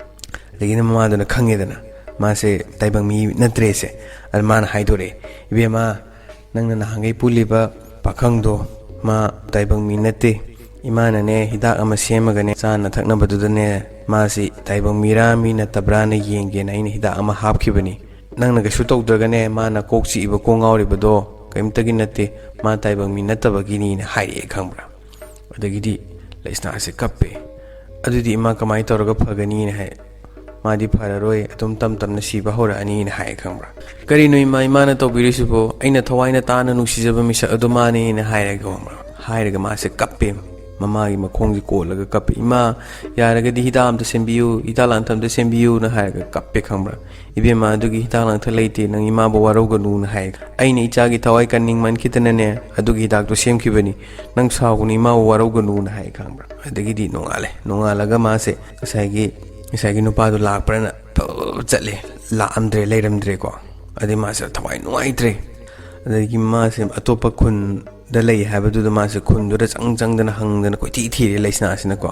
ꯑꯗꯒꯤꯗꯤ ꯃꯃꯥꯗꯨꯅ ꯈꯪꯉꯦꯗꯅ ꯃꯥꯁꯦ ꯇꯥꯏꯕꯪ ꯃꯤ ꯅꯠꯇ꯭ꯔꯦꯁꯦ꯫ ꯑꯗ ꯃꯥꯅ ꯍꯥꯏꯗꯣꯔꯛꯑꯦ, "ꯏꯕꯦꯝꯃ, ꯅꯪꯅ ꯅꯍꯥꯟꯈꯩ ꯄꯨꯜꯂꯤꯕ ꯄꯥꯈꯪꯗꯣ ꯃꯥ ꯇꯥꯏꯕꯪ ꯃꯤ ꯅꯠꯇꯦ꯫ ꯏꯃꯥꯅꯅꯦ ꯍꯤꯗꯥꯛ ꯑꯃ ꯁꯦꯝꯃꯒꯅꯦ ꯆꯥꯅ ꯊꯛꯅꯕꯗꯨꯗꯅꯦ ꯃꯥꯁꯤ ꯇꯥꯏꯕꯪ ꯃꯤꯔꯥ ꯃꯤ ꯅꯠꯇꯕ꯭ꯔꯥꯅ ꯌꯦꯡꯒꯦꯅ ꯑꯩꯅ ꯍꯤꯗꯥꯛ ꯑꯃ ꯍꯥꯞꯈꯤꯕꯅꯤ꯫ ꯅꯪꯅ ꯀꯩꯁꯨ ꯇꯧꯗ꯭ꯔꯒꯅꯦ ꯃꯥꯅ ꯀꯣꯛ ꯆꯤꯛꯏꯕ ꯀꯣꯛ ꯉꯥꯎꯔꯤꯕꯗꯣ ꯀꯔꯤꯝꯇꯒꯤ ꯅꯠꯇꯦ, ꯃꯥ ꯇꯥꯏꯕꯪ ꯃꯤ ꯅꯠꯇꯕꯒꯤꯅꯤꯅ" ꯍꯥꯏꯔꯛꯑꯦ ꯈꯪꯕ꯭ꯔꯥ꯫ ꯑꯗꯒꯤꯗꯤ ꯂꯩꯁꯅꯥꯁꯦ ꯀꯞꯄꯦ꯫ "ꯑꯗꯨꯗꯤ ꯏꯃꯥ ꯀꯃꯥꯏꯅ ꯇꯧꯔꯒ ꯐꯒꯅꯤꯅ" ꯍꯥꯏ꯫ "ꯃꯥꯗꯤ ꯐꯔꯔꯣꯏ, ꯑꯗꯨꯝ ꯇꯝ ꯇꯝꯅ ꯁꯤꯕ ꯍꯧꯔꯛꯑꯅꯤꯅ" ꯍꯥꯏꯌꯦ ꯈꯪꯕ꯭ꯔꯥ꯫ "ꯀꯔꯤꯅꯣ ꯏꯃꯥ, ꯏꯃꯥꯅ ꯇꯧꯕꯤꯔꯤꯁꯤꯕꯣ? ꯑꯩꯅ ꯊꯋꯥꯏꯅ ꯇꯥꯅ ꯅꯨꯡꯁꯤꯖꯕ ꯃꯤꯁꯛ ꯑꯗꯨ ꯃꯥꯅꯦꯅ" ꯍꯥꯏꯔꯒ ꯈꯪꯕ꯭ꯔꯥ, ꯍꯥꯏꯔꯒ ꯃꯥꯁꯦ ꯀꯞꯄꯦ꯫ ꯃꯃꯥꯒꯤ ꯃꯈꯣꯡꯁꯦ ꯀꯣꯜꯂꯒ ꯀꯞꯄꯦ꯫ "ꯏꯃꯥ, ꯌꯥꯔꯒꯗꯤ ꯍꯤꯗꯥꯛ ꯑꯝꯇ ꯁꯦꯝꯕꯤꯌꯨ, ꯍꯤꯗꯥꯛ ꯂꯥꯡꯊꯛ ꯑꯝꯇ ꯁꯦꯝꯕꯤꯌꯨꯅ" ꯍꯥꯏꯔꯒ ꯀꯞꯄꯦ ꯈꯪꯕ꯭ꯔꯥ꯫ "ꯏꯕꯦꯝꯃ, ꯑꯗꯨꯒꯤ ꯍꯤꯗꯥꯛ ꯂꯥꯡꯊꯛ ꯂꯩꯇꯦ, ꯅꯪ ꯏꯃꯥꯕꯨ ꯋꯥꯔꯧꯒꯅꯨꯅ" ꯍꯥꯏ꯫ "ꯑꯩꯅ ꯏꯆꯥꯒꯤ ꯊꯋꯥꯏ ꯀꯟꯅꯤꯡꯃꯟꯈꯤꯗꯅꯅꯦ ꯑꯗꯨꯒꯤ ꯍꯤꯗꯥꯛꯇꯣ ꯁꯦꯝꯈꯤꯕꯅꯤ, ꯅꯪ ꯁꯥꯎꯒꯅꯨ, ꯏꯃꯥꯕꯨ ꯋꯥꯔꯧꯒꯅꯨꯅ" ꯍꯥꯏ ꯈꯪꯕ꯭ꯔꯥ꯫ ꯑꯗꯒꯤꯗꯤ ꯅꯣꯡꯉꯥꯜꯂꯦ꯫ ꯅꯣꯡꯉꯥꯜꯂꯒ ꯃꯥꯁꯦ ꯉꯁꯥꯏꯒꯤ ꯉꯁꯥꯏꯒꯤ ꯅꯨꯄꯥꯗꯣ ꯂꯥꯛꯄ꯭ꯔꯅ ꯐꯠ ꯆꯠꯂꯦ꯫ ꯂꯥꯛꯑꯝꯗ꯭ꯔꯦ, ꯂꯩꯔꯝꯗ꯭ꯔꯦꯀꯣ꯫ ꯑꯗꯩ ꯃꯥꯁꯦ ꯊꯋꯥꯏ ꯅꯨꯡꯉꯥꯏꯇ꯭ꯔꯦ꯫ ꯑꯗꯒꯤ ꯃꯥꯁꯦ ꯑꯇꯣꯞꯄ ꯈꯨꯟꯗ ꯂꯩ ꯍꯥꯏꯕꯗꯨꯗ ꯃꯥꯁꯦ ꯈꯨꯟꯗꯨꯗ ꯆꯪ ꯆꯪꯗꯅ ꯍꯪꯗꯅ ꯀꯣꯏꯊꯤ ꯊꯤꯔꯦ ꯂꯩꯁꯅꯥꯁꯤꯅꯀꯣ꯫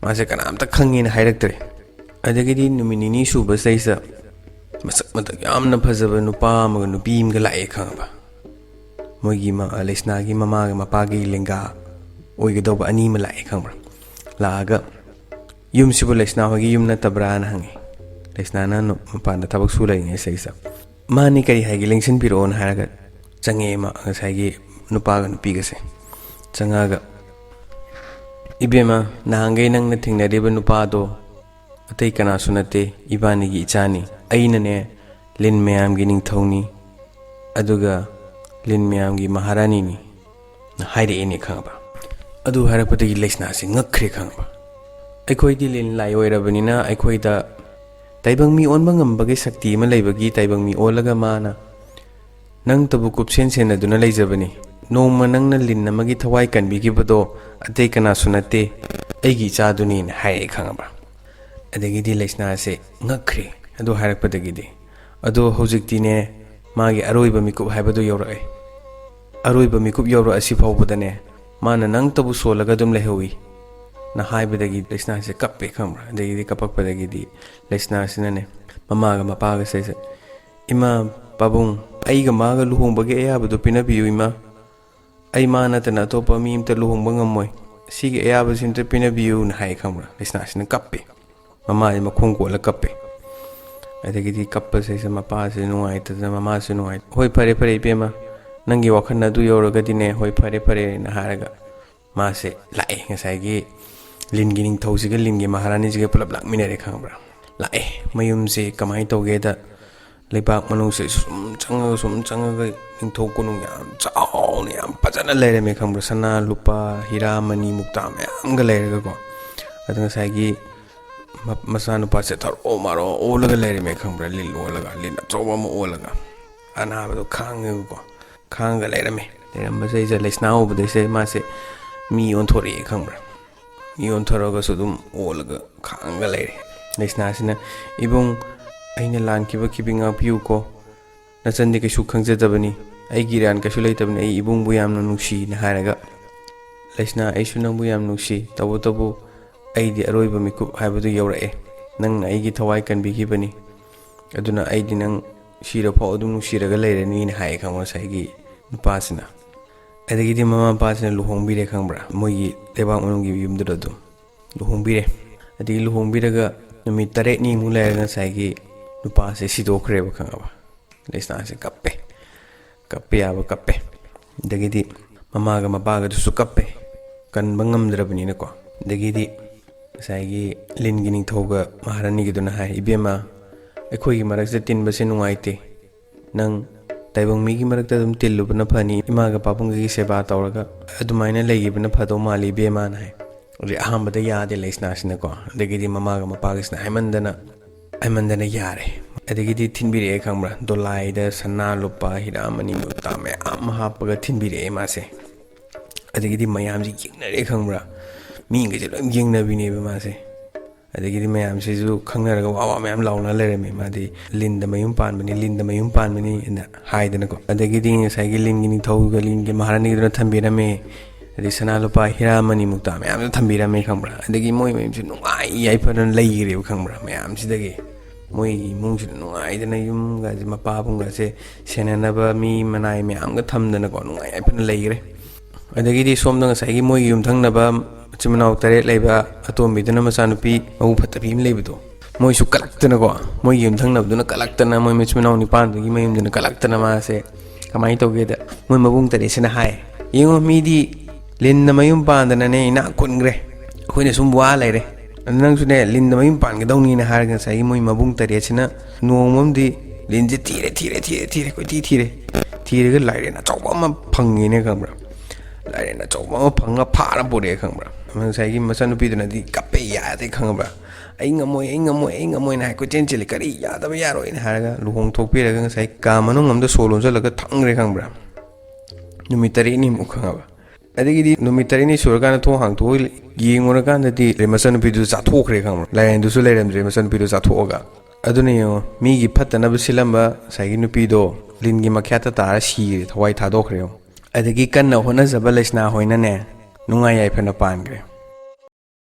ꯃꯥꯁꯦ ꯀꯅꯥꯝꯇ ꯈꯪꯉꯦꯅ ꯍꯥꯏꯔꯛꯇ꯭ꯔꯦ꯫ ꯑꯗꯒꯤꯗꯤ ꯅꯨꯃꯤꯠ ꯅꯤꯅꯤ ꯁꯨꯕꯁꯤꯗꯩꯁꯤꯗ ꯃꯁꯛ ꯃꯇꯧ ꯌꯥꯝꯅ ꯐꯖꯕ ꯅꯨꯄꯥ ꯑꯃꯒ ꯅꯨꯄꯤ ꯑꯃꯒ ꯂꯥꯛꯑꯦ ꯈꯪꯉꯕ꯫ ꯃꯣꯏꯒꯤ ꯃ-, ꯂꯩꯁꯅꯥꯒꯤ ꯃꯃꯥꯒ ꯃꯄꯥꯒꯤ ꯂꯦꯡꯒꯥ ꯑꯣꯏꯒꯗꯧꯕ ꯑꯅꯤ ꯑꯃ ꯂꯥꯛꯑꯦ ꯈꯪꯕ꯭ꯔꯥ꯫ ꯂꯥꯛꯑꯒ "ꯌꯨꯝꯁꯤꯕꯨ ꯂꯩꯁꯅꯥ ꯍꯣꯏꯒꯤ ꯌꯨꯝ ꯅꯠꯇꯕ꯭ꯔꯥꯅ?" ꯍꯪꯉꯤ꯫ ꯂꯩꯁꯅꯥꯅ ꯅꯨ-, ꯃꯄꯥꯟꯗ ꯊꯕꯛ ꯁꯨ ꯂꯩꯔꯤꯉꯩꯁꯤꯗꯩꯁꯤꯗ, "ꯃꯥꯅꯤ, ꯀꯔꯤ ꯍꯥꯏꯒꯦ, ꯂꯦꯡꯁꯤꯟꯕꯤꯔꯛꯑꯣꯅ" ꯍꯥꯏꯔꯒ ꯆꯪꯉꯛꯑꯦ ꯃꯥ, ꯉꯁꯥꯏꯒꯤ ꯅꯨꯄꯥꯒ ꯅꯨꯄꯤꯒꯁꯦ꯫ ꯆꯪꯉꯛꯑꯒ, "ꯏꯕꯦꯝꯃ, ꯅꯍꯥꯟꯈꯩ ꯅꯪꯅ ꯊꯦꯡꯅꯔꯤꯕ ꯅꯨꯄꯥꯗꯣ ꯑꯇꯩ ꯀꯅꯥꯁꯨ ꯅꯠꯇꯦ, ꯏꯕꯥꯅꯤꯒꯤ ꯏꯆꯥꯅꯤ꯫ ꯑꯩꯅꯅꯦ, ꯂꯤꯟ ꯃꯌꯥꯝꯒꯤ ꯅꯤꯡꯊꯧꯅꯤ, ꯑꯗꯨꯒ ꯂꯤꯟ ꯃꯌꯥꯝꯒꯤ ꯃꯍꯥꯔꯥꯅꯤꯅꯤ" ꯍꯥꯏꯔꯛꯑꯦꯅꯦ, ꯈꯪꯉꯕ? ꯑꯗꯨ ꯍꯥꯏꯔꯛꯄꯗꯒꯤ ꯂꯩꯁꯅꯥꯁꯦ ꯉꯛꯈ꯭ꯔꯦ, ꯈꯪꯉꯕ? ꯑꯩꯈꯣꯏꯗꯤ ꯂꯤꯟ ꯂꯥꯏ ꯑꯣꯏꯔꯕꯅꯤꯅ, ꯑꯩꯈꯣꯏꯗ ꯇꯥꯏꯕꯪ ꯃꯤ ꯑꯣꯟꯕ ꯉꯝꯕꯒꯤ ꯁꯛꯇꯤ ꯑꯃ ꯂꯩꯕꯒꯤ ꯇꯥꯏꯕꯪ ꯃꯤ ꯑꯣꯜꯂꯒ ꯃꯥꯅ ꯅꯪꯇꯕꯨ ꯀꯨꯞꯁꯦꯟ ꯁꯦꯟꯅꯗꯨꯅ ꯂꯩꯖꯕꯅꯤ꯫ ꯅꯣꯡꯃ ꯅꯪꯅ ꯂꯤꯟ ꯑꯃꯒꯤ ꯊꯋꯥꯏ ꯀꯟꯕꯤꯈꯤꯕꯗꯣ ꯑꯇꯩ ꯀꯅꯥꯁꯨ ꯅꯠꯇꯦ, ꯑꯩꯒꯤ ꯏꯆꯥꯗꯨꯅꯤꯅ ꯍꯥꯏꯔꯛꯑꯦ, ꯈꯪꯉꯕ? ꯑꯗꯒꯤꯗꯤ ꯂꯩꯁꯅꯥꯁꯦ ꯉꯛꯈ꯭ꯔꯦ ꯑꯗꯨ ꯍꯥꯏꯔꯛꯄꯗꯒꯤꯗꯤ꯫ ꯑꯗꯣ ꯍꯧꯖꯤꯛꯇꯤꯅꯦ, ꯃꯥꯒꯤ ꯑꯔꯣꯏꯕ ꯃꯤꯀꯨꯞ ꯍꯥꯏꯕꯗꯨ ꯌꯧꯔꯛꯑꯦ꯫ ꯑꯔꯣꯏꯕ ꯃꯤꯀꯨꯞ ꯌꯧꯔꯛꯑꯁꯤ ꯐꯥꯎꯕꯗꯅꯦ, ꯃꯥꯅ ꯅꯪꯇꯕꯨ ꯁꯣꯜꯂꯒ ꯑꯗꯨꯝ ꯂꯩꯍꯧꯏ ꯅ ꯍꯥꯏꯕꯗꯒꯤ ꯂꯩꯁꯅꯥꯁꯦ ꯀꯞꯄꯦ, ꯈꯪꯕ꯭ꯔꯥ? ꯑꯗꯒꯤꯗꯤ ꯀꯞꯄꯛꯄꯗꯒꯤꯗꯤ ꯂꯩꯁꯅꯥꯁꯤꯅꯅꯦ, ꯃꯃꯥꯒ ꯃꯄꯥꯒꯁꯦ, "ꯏꯃꯥ, ꯄꯥꯕꯨꯡ, ꯑꯩꯒ ꯃꯥꯒ ꯂꯨꯍꯣꯡꯕꯒꯤ ꯑꯌꯥꯕꯗꯨ ꯄꯤꯅꯕꯤꯌꯨ, ꯏꯃꯥ꯫ ꯑꯩ ꯃꯥ ꯅꯠꯇꯅ ꯑꯇꯣꯞꯄ ꯃꯤ ꯑꯃꯇ ꯂꯨꯍꯣꯡꯕ ꯉꯝꯃꯣꯏ꯫ ꯁꯤꯒꯤ ꯑꯌꯥꯕꯁꯤ ꯑꯝꯇ ꯄꯤꯅꯕꯤꯌꯨꯅ" ꯍꯥꯏ, ꯈꯪꯕ꯭ꯔꯥ? ꯂꯩꯁꯅꯥꯁꯤꯅ ꯀꯞꯄꯦ꯫ ꯃꯃꯥꯁꯦ ꯃꯈꯣꯡ ꯀꯣꯜꯂ ꯀꯞꯄꯦ꯫ ꯑꯗꯒꯤꯗꯤ ꯀꯞꯄꯁꯤꯗ ꯃꯄꯥꯁꯦ ꯅꯨꯡꯉꯥꯏꯇꯗꯅ, ꯃꯃꯥꯁꯦ ꯅꯨꯡꯉꯥꯏ-, "ꯍꯣꯏ, ꯐꯔꯦ, ꯐꯔꯦ, ꯏꯕꯦꯝꯃ, ꯅꯪꯒꯤ ꯋꯥꯈꯜ ꯑꯗꯨ ꯌꯧꯔꯒꯗꯤꯅꯦ, ꯍꯣꯏ, ꯐꯔꯦ, ꯐꯔꯦꯅ" ꯍꯥꯏꯔꯒ ꯃꯥꯁꯦ ꯂꯥꯛꯑꯦ꯫ ꯉꯁꯥꯏꯒꯤ ꯂꯤꯟꯒꯤ ꯅꯤꯡꯊꯧꯁꯤꯒ ꯂꯤꯟꯒꯤ ꯃꯍꯥꯔꯥꯅꯤꯁꯤꯒ ꯄꯨꯂꯞ ꯂꯥꯛꯃꯤꯟꯅꯔꯦ, ꯈꯪꯕ꯭ꯔꯥ? ꯂꯥꯛꯑꯦ꯫ ꯃꯌꯨꯝꯁꯦ ꯀꯃꯥꯏꯅ ꯇꯧꯒꯦꯗ, ꯂꯩꯕꯥꯛ ꯃꯅꯨꯡꯁꯦ ꯁꯨꯝ ꯆꯪꯉꯒ, ꯁꯨꯝ ꯆꯪꯉꯒ ꯅꯤꯡꯊꯧ ꯀꯣꯅꯨꯡ ꯌꯥꯝ ꯆꯥꯎꯅ, ꯌꯥꯝ ꯐꯖꯅ ꯂꯩꯔꯝꯃꯦ, ꯈꯪꯕ꯭ꯔꯥ? ꯁꯅꯥ, ꯂꯨꯄꯥ, ꯍꯤꯔꯥ, ꯃꯅꯤ, ꯃꯨꯛꯇꯥ ꯃꯌꯥꯝꯒ ꯂꯩꯔꯒꯀꯣ꯫ ꯑꯗꯣ ꯉꯁꯥꯏꯒꯤ ꯃ-, ꯃꯆꯥꯅꯨꯄꯥꯁꯦ ꯊꯔꯣ ꯃꯔꯣ ꯑꯣꯜꯂꯒ ꯂꯩꯔꯝꯃꯦ, ꯈꯪꯕ꯭ꯔꯥ? ꯂꯤꯟ ꯑꯣꯜꯂꯒ, ꯂꯤꯟ ꯑꯆꯧꯕ ꯑꯃ ꯑꯣꯜꯂꯒ꯫ ꯑꯅꯥꯕꯗꯣ ꯈꯥꯡꯉꯦꯕꯀꯣ, ꯈꯥꯡꯉꯒ ꯂꯩꯔꯝꯃꯦ꯫ ꯂꯩꯔꯝꯕꯁꯤꯗꯩꯁꯤꯗ ꯂꯩꯁꯅꯥ ꯎꯕꯗꯩꯁꯦ ꯃꯥꯁꯦ ꯃꯤ ꯑꯣꯟꯊꯣꯔꯛꯑꯦ, ꯈꯪꯕ꯭ꯔꯥ? ꯃꯤ ꯑꯣꯟꯊꯣꯔꯛꯑꯒꯁꯨ ꯑꯗꯨꯝ ꯑꯣꯜꯂꯒ ꯈꯥꯡꯉꯒ ꯂꯩꯔꯦ꯫ ꯂꯩꯁꯅꯥꯁꯤꯅ, "ꯏꯕꯨꯡ, ꯑꯩꯅ ꯂꯥꯟꯈꯤꯕ ꯈꯤꯕꯤ ꯉꯥꯛꯄꯤꯌꯨꯀꯣ꯫ ꯅꯆꯟꯗꯤ ꯀꯩꯁꯨ ꯈꯪꯖꯗꯕꯅꯤ꯫ ꯑꯩꯒꯤ ꯏꯔꯥꯟ ꯀꯩꯁꯨ ꯂꯩꯇꯕꯅꯤ꯫ ꯑꯩ ꯏꯕꯨꯡꯕꯨ ꯌꯥꯝꯅ ꯅꯨꯡꯁꯤꯅ" ꯍꯥꯏꯔꯒ, "ꯂꯩꯁꯅꯥ, ꯑꯩꯁꯨ ꯅꯪꯕꯨ ꯌꯥꯝ ꯅꯨꯡꯁꯤ꯫ ꯇꯧꯕꯇꯕꯨ ꯑꯩꯗꯤ ꯑꯔꯣꯏꯕ ꯃꯤꯀꯨꯞ ꯍꯥꯏꯕꯗꯨ ꯌꯧꯔꯛꯑꯦ꯫ ꯅꯪꯅ ꯑꯩꯒꯤ ꯊꯋꯥꯏ ꯀꯟꯕꯤꯈꯤꯕꯅꯤ꯫ ꯑꯗꯨꯅ ꯑꯩꯗꯤ ꯅꯪ ꯁꯤꯔꯐꯥꯎ ꯑꯗꯨꯝ ꯅꯨꯡꯁꯤꯔꯒ ꯂꯩꯔꯅꯤꯅ" ꯍꯥꯏꯌꯦ, ꯈꯪꯕ꯭ꯔꯥ, ꯉꯁꯥꯏꯒꯤ ꯅꯨꯄꯥꯁꯤꯅ꯫ ꯑꯗꯒꯤꯗꯤ ꯃꯃꯥ ꯃꯄꯥꯁꯤꯅ ꯂꯨꯍꯣꯡꯕꯤꯔꯦ, ꯈꯪꯕ꯭ꯔꯥ, ꯃꯣꯏꯒꯤ ꯂꯩꯕꯥꯛ ꯃꯅꯨꯡꯒꯤ ꯌꯨꯝꯗꯨꯗ ꯑꯗꯨꯝ ꯂꯨꯍꯣꯡꯕꯤꯔꯦ꯫ ꯑꯗꯒꯤ ꯂꯨꯍꯣꯡꯕꯤꯔꯒ ꯅꯨꯃꯤꯠ ꯇꯔꯦꯠꯅꯤꯃꯨꯛ ꯂꯩꯔꯒ ꯉꯁꯥꯏꯒꯤ ꯅꯨꯄꯥꯁꯦ ꯁꯤꯗꯣꯛꯈ꯭ꯔꯦꯕ, ꯈꯪꯉꯕ? ꯂꯩꯁꯅꯥꯁꯦ ꯀꯞꯄꯦ, ꯀꯞꯄ ꯌꯥꯕ ꯀꯞꯄꯦ꯫ ꯑꯗꯒꯤꯗꯤ ꯃꯃꯥꯒ ꯃꯄꯥꯒꯗꯨꯁꯨ ꯀꯞꯄꯦ, ꯀꯟꯕ ꯉꯝꯗ꯭ꯔꯕꯅꯤꯅꯀꯣ꯫ ꯑꯗꯒꯤꯗꯤ ꯉꯁꯥꯏꯒꯤ ꯂꯤꯟꯒꯤ ꯅꯤꯡꯊꯧꯒ ꯃꯍꯥꯔꯥꯅꯤꯒꯤꯗꯨꯅ ꯍꯥꯏ, "ꯏꯕꯦꯝꯃ, ꯑꯩꯈꯣꯏꯒꯤ ꯃꯔꯛꯁꯤꯗ ꯇꯤꯟꯕꯁꯦ ꯅꯨꯡꯉꯥꯏꯇꯦ꯫ ꯅꯪ ꯇꯥꯏꯕꯪ ꯃꯤꯒꯤ ꯃꯔꯛꯇ ꯑꯗꯨꯝ ꯇꯤꯜꯂꯨꯕꯅ ꯐꯅꯤ, ꯏꯃꯥꯒ ꯄꯥꯕꯨꯡꯒꯒꯤ ꯁꯦꯕꯥ ꯇꯧꯔꯒ ꯑꯗꯨꯃꯥꯏꯅ ꯂꯩꯈꯤꯕꯅ ꯐꯗꯧ ꯃꯥꯜꯂꯤ, ꯏꯕꯦꯝꯃꯅ" ꯍꯥꯏ꯫ ꯑꯗꯩ ꯑꯍꯥꯟꯕꯗ ꯌꯥꯗꯦ ꯂꯩꯁꯅꯥꯁꯤꯅꯀꯣ꯫ ꯑꯗꯒꯤꯗꯤ ꯃꯃꯥꯒ ꯃꯄꯥꯒꯁꯤꯅ ꯍꯥꯏꯃꯟꯗꯅ, ꯍꯥꯏꯃꯟꯗꯅ ꯌꯥꯔꯦ꯫ ꯑꯗꯒꯤꯗꯤ ꯊꯤꯟꯕꯤꯔꯛꯑꯦ, ꯈꯪꯕ꯭ꯔꯥ? ꯗꯣꯂꯥꯏꯗ ꯁꯅꯥ ꯂꯨꯄꯥ ꯍꯤꯔꯥ ꯃꯅꯤ ꯃꯨꯛꯇꯥ ꯃꯌꯥꯝ ꯍꯥꯞꯄꯒ ꯊꯤꯟꯕꯤꯔꯛꯑꯦ ꯃꯥꯁꯦ꯫ ꯑꯗꯒꯤꯗꯤ ꯃꯌꯥꯝꯁꯤ ꯌꯦꯡꯅꯔꯦ, ꯈꯪꯕ꯭ꯔꯥ? ꯃꯤꯈꯩꯁꯦ ꯂꯣꯏ ꯌꯦꯡꯅꯕꯤꯅꯦꯕ ꯃꯥꯁꯦ꯫ ꯑꯗꯒꯤꯗꯤ ꯃꯌꯥꯝꯁꯤꯁꯨ ꯈꯪꯅꯔꯒ ꯋꯥ ꯋꯥ ꯃꯌꯥꯝ ꯂꯥꯎꯅ ꯂꯩꯔꯝꯃꯤ꯫ ꯃꯥꯗꯤ ꯂꯤꯟꯗ ꯃꯌꯨꯝ ꯄꯥꯟꯕꯅꯤ, ꯂꯤꯟꯗ ꯃꯌꯨꯝ ꯄꯥꯟꯕꯅꯤ ꯍꯥꯏꯅ ꯍꯥꯏꯗꯅꯀꯣ꯫ ꯑꯗꯒꯤꯗꯤ ꯉꯁꯥꯏꯒꯤ ꯂꯤꯟꯒꯤ ꯅꯤꯡꯊꯧꯒ ꯂꯤꯟꯒꯤ ꯃꯍꯥꯔꯥꯅꯤꯗꯨꯅ ꯊꯝꯕꯤꯔꯝꯃꯦ꯫ ꯑꯗꯩ ꯁꯅꯥ ꯂꯨꯄꯥ ꯍꯤꯔꯥ ꯃꯅꯤ ꯃꯨꯛꯇꯥ ꯃꯌꯥꯝꯁꯨ ꯊꯝꯕꯤꯔꯝꯃꯦ, ꯈꯪꯕ꯭ꯔꯥ? ꯑꯗꯒꯤ ꯃꯣꯏ ꯃꯌꯨꯝꯁꯨ ꯅꯨꯡꯉꯥꯏ ꯌꯥꯏꯐꯅ ꯂꯩꯈ꯭ꯔꯦꯕ, ꯈꯪꯕ꯭ꯔꯥ? ꯃꯌꯥꯝꯁꯤꯗꯒꯤ ꯃꯣꯏꯒꯤ ꯏꯃꯨꯡꯁꯤꯗ ꯅꯨꯡꯉꯥꯏꯗꯅ ꯌꯨꯝꯒꯁꯦ, ꯃꯄꯥꯕꯨꯡꯒꯁꯦ ꯁꯦꯟꯅꯅꯕ ꯃꯤ ꯃꯅꯥꯏ ꯃꯌꯥꯝꯒ ꯊꯝꯗꯅꯀꯣ, ꯅꯨꯡꯉꯥꯏ ꯌꯥꯏꯐꯅ ꯂꯩꯈ꯭ꯔꯦ꯫ ꯑꯗꯒꯤꯗꯤ ꯁꯣꯝꯗ ꯉꯁꯥꯏꯒꯤ ꯃꯣꯏꯒꯤ ꯌꯨꯝꯊꯪꯅꯕ ꯃꯆꯤꯟ ꯃꯅꯥꯎ ꯇꯔꯦꯠ ꯂꯩꯕ ꯑꯇꯣꯝꯕꯤꯗꯨꯅ ꯃꯆꯥꯅꯨꯄꯤ ꯃꯕꯨꯛ ꯐꯠꯇꯕꯤ ꯑꯃ ꯂꯩꯕꯗꯣ, ꯃꯣꯏꯁꯨ ꯀꯂꯛꯇꯅꯀꯣ, ꯃꯣꯏꯒꯤ ꯌꯨꯝꯊꯪꯅꯕꯗꯨꯅ ꯀꯂꯛꯇꯅ ꯃꯣꯏ ꯃꯆꯤꯟ ꯃꯅꯥꯎ ꯅꯤꯄꯥꯟꯗꯨꯒꯤ ꯃꯌꯨꯝꯗꯨꯅ ꯀꯂꯛꯇꯅ ꯃꯥꯁꯦ ꯀꯃꯥꯏꯅ ꯇꯧꯒꯦꯗ, ꯃꯣꯏ ꯃꯕꯨꯡ ꯇꯔꯦꯠꯁꯤꯅ ꯍꯥꯏ, "ꯌꯦꯡꯉꯣ, ꯃꯤꯗꯤ ꯂꯤꯟꯅ ꯃꯌꯨꯝ ꯄꯥꯟꯗꯅꯅꯦ ꯏꯅꯥꯛ ꯈꯨꯟꯈ꯭ꯔꯦ, ꯑꯩꯈꯣꯏꯅ ꯁꯨꯝ ꯋꯥ ꯂꯩꯔꯦ, ꯑꯗꯨ ꯅꯪꯁꯨꯅꯦ ꯂꯤꯟꯅ ꯃꯌꯨꯝ ꯄꯥꯟꯒꯗꯧꯅꯤꯅ" ꯍꯥꯏꯔꯒ ꯉꯁꯥꯏꯒꯤ ꯃꯣꯏ ꯃꯕꯨꯡ ꯇꯔꯦꯠꯁꯤꯅ ꯅꯣꯡꯃ ꯑꯃꯗꯤ ꯂꯤꯟꯁꯦ ꯊꯤꯔꯦ, ꯊꯤꯔꯦ, ꯊꯤꯔꯦ, ꯊꯤꯔꯦ, ꯀꯣꯏꯊꯤ ꯊꯤꯔꯦ, ꯊꯤꯔꯒ ꯂꯥꯏꯔꯦꯟ ꯑꯆꯧꯕ ꯑꯃ ꯐꯪꯉꯤꯅꯦ, ꯈꯪꯕ꯭ꯔꯥ? ꯂꯥꯏꯔꯦꯟ ꯑꯆꯧꯕ ꯑꯃ ꯐꯪꯉ ꯐꯥꯔ ꯄꯨꯔꯛꯑꯦ, ꯈꯪꯕ꯭ꯔꯥ? ꯉꯁꯥꯏꯒꯤ ꯃꯆꯥꯅꯨꯄꯤꯗꯨꯅꯗꯤ ꯀꯞꯄꯦ, ꯌꯥꯗꯦ, ꯈꯪꯕ꯭ꯔꯥ? "ꯑꯩ ꯉꯝꯃꯣꯏ, ꯑꯩ ꯉꯝꯃꯣꯏ, ꯑꯩ ꯉꯝꯃꯣꯏꯅ" ꯍꯥꯏ ꯀꯣꯏꯆꯦꯟ ꯆꯦꯜꯂꯤ꯫ "ꯀꯔꯤ ꯌꯥꯗꯕ, ꯌꯥꯔꯣꯏꯅ" ꯍꯥꯏꯔꯒ ꯂꯨꯍꯣꯡ ꯊꯣꯛꯄꯤꯔꯒ ꯉꯁꯥꯏ ꯀꯥ ꯃꯅꯨꯡ ꯑꯃꯗ ꯁꯣ ꯂꯣꯟꯁꯤꯜꯂꯒ ꯊꯝꯈ꯭ꯔꯦ, ꯈꯪꯕ꯭ꯔꯥ? ꯅꯨꯃꯤꯠ ꯇꯔꯦꯠꯅꯤꯃꯨꯛ, ꯈꯪꯉꯕ? ꯑꯗꯒꯤꯗꯤ ꯅꯨꯃꯤꯠ ꯇꯔꯦꯠꯅꯤ ꯁꯨꯔꯀꯥꯟꯗ ꯊꯣꯡ ꯍꯥꯡꯇꯣꯛꯑ ꯌꯦꯡꯉꯨꯔꯀꯥꯟꯗꯗꯤ ꯃꯆꯥꯅꯨꯄꯤꯗꯨ ꯆꯥꯊꯣꯛꯈ꯭ꯔꯦ, ꯈꯪꯕ꯭ꯔꯥ? ꯂꯥꯏꯔꯦꯟꯗꯨꯁꯨ ꯂꯩꯔꯝꯗ꯭ꯔꯦ, ꯃꯆꯥꯅꯨꯄꯤꯗꯨ ꯆꯥꯊꯣꯛꯑꯒ꯫ ꯑꯗꯨꯅ ꯌꯦꯡꯉꯣ, ꯃꯤꯒꯤ ꯐꯠꯇꯅꯕ ꯁꯤꯜꯂꯝꯕ ꯉꯁꯥꯏꯒꯤ ꯅꯨꯄꯤꯗꯣ ꯂꯤꯟꯒꯤ ꯃꯈ꯭ꯌꯥꯠꯇ ꯇꯥꯔ ꯁꯤꯔꯦ, ꯊꯋꯥꯏ ꯊꯥꯗꯣꯛꯈ꯭ꯔꯦ, ꯌꯦꯡꯉꯣ꯫ ꯑꯗꯒꯤ ꯀꯟꯅ ꯍꯣꯠꯅꯖꯕ ꯂꯩꯁꯅꯥ ꯍꯣꯏꯅꯅꯦ, ꯅꯨꯡꯉꯥꯏ ꯌꯥꯏꯐꯅ ꯄꯥꯟꯈ꯭ꯔꯦ꯫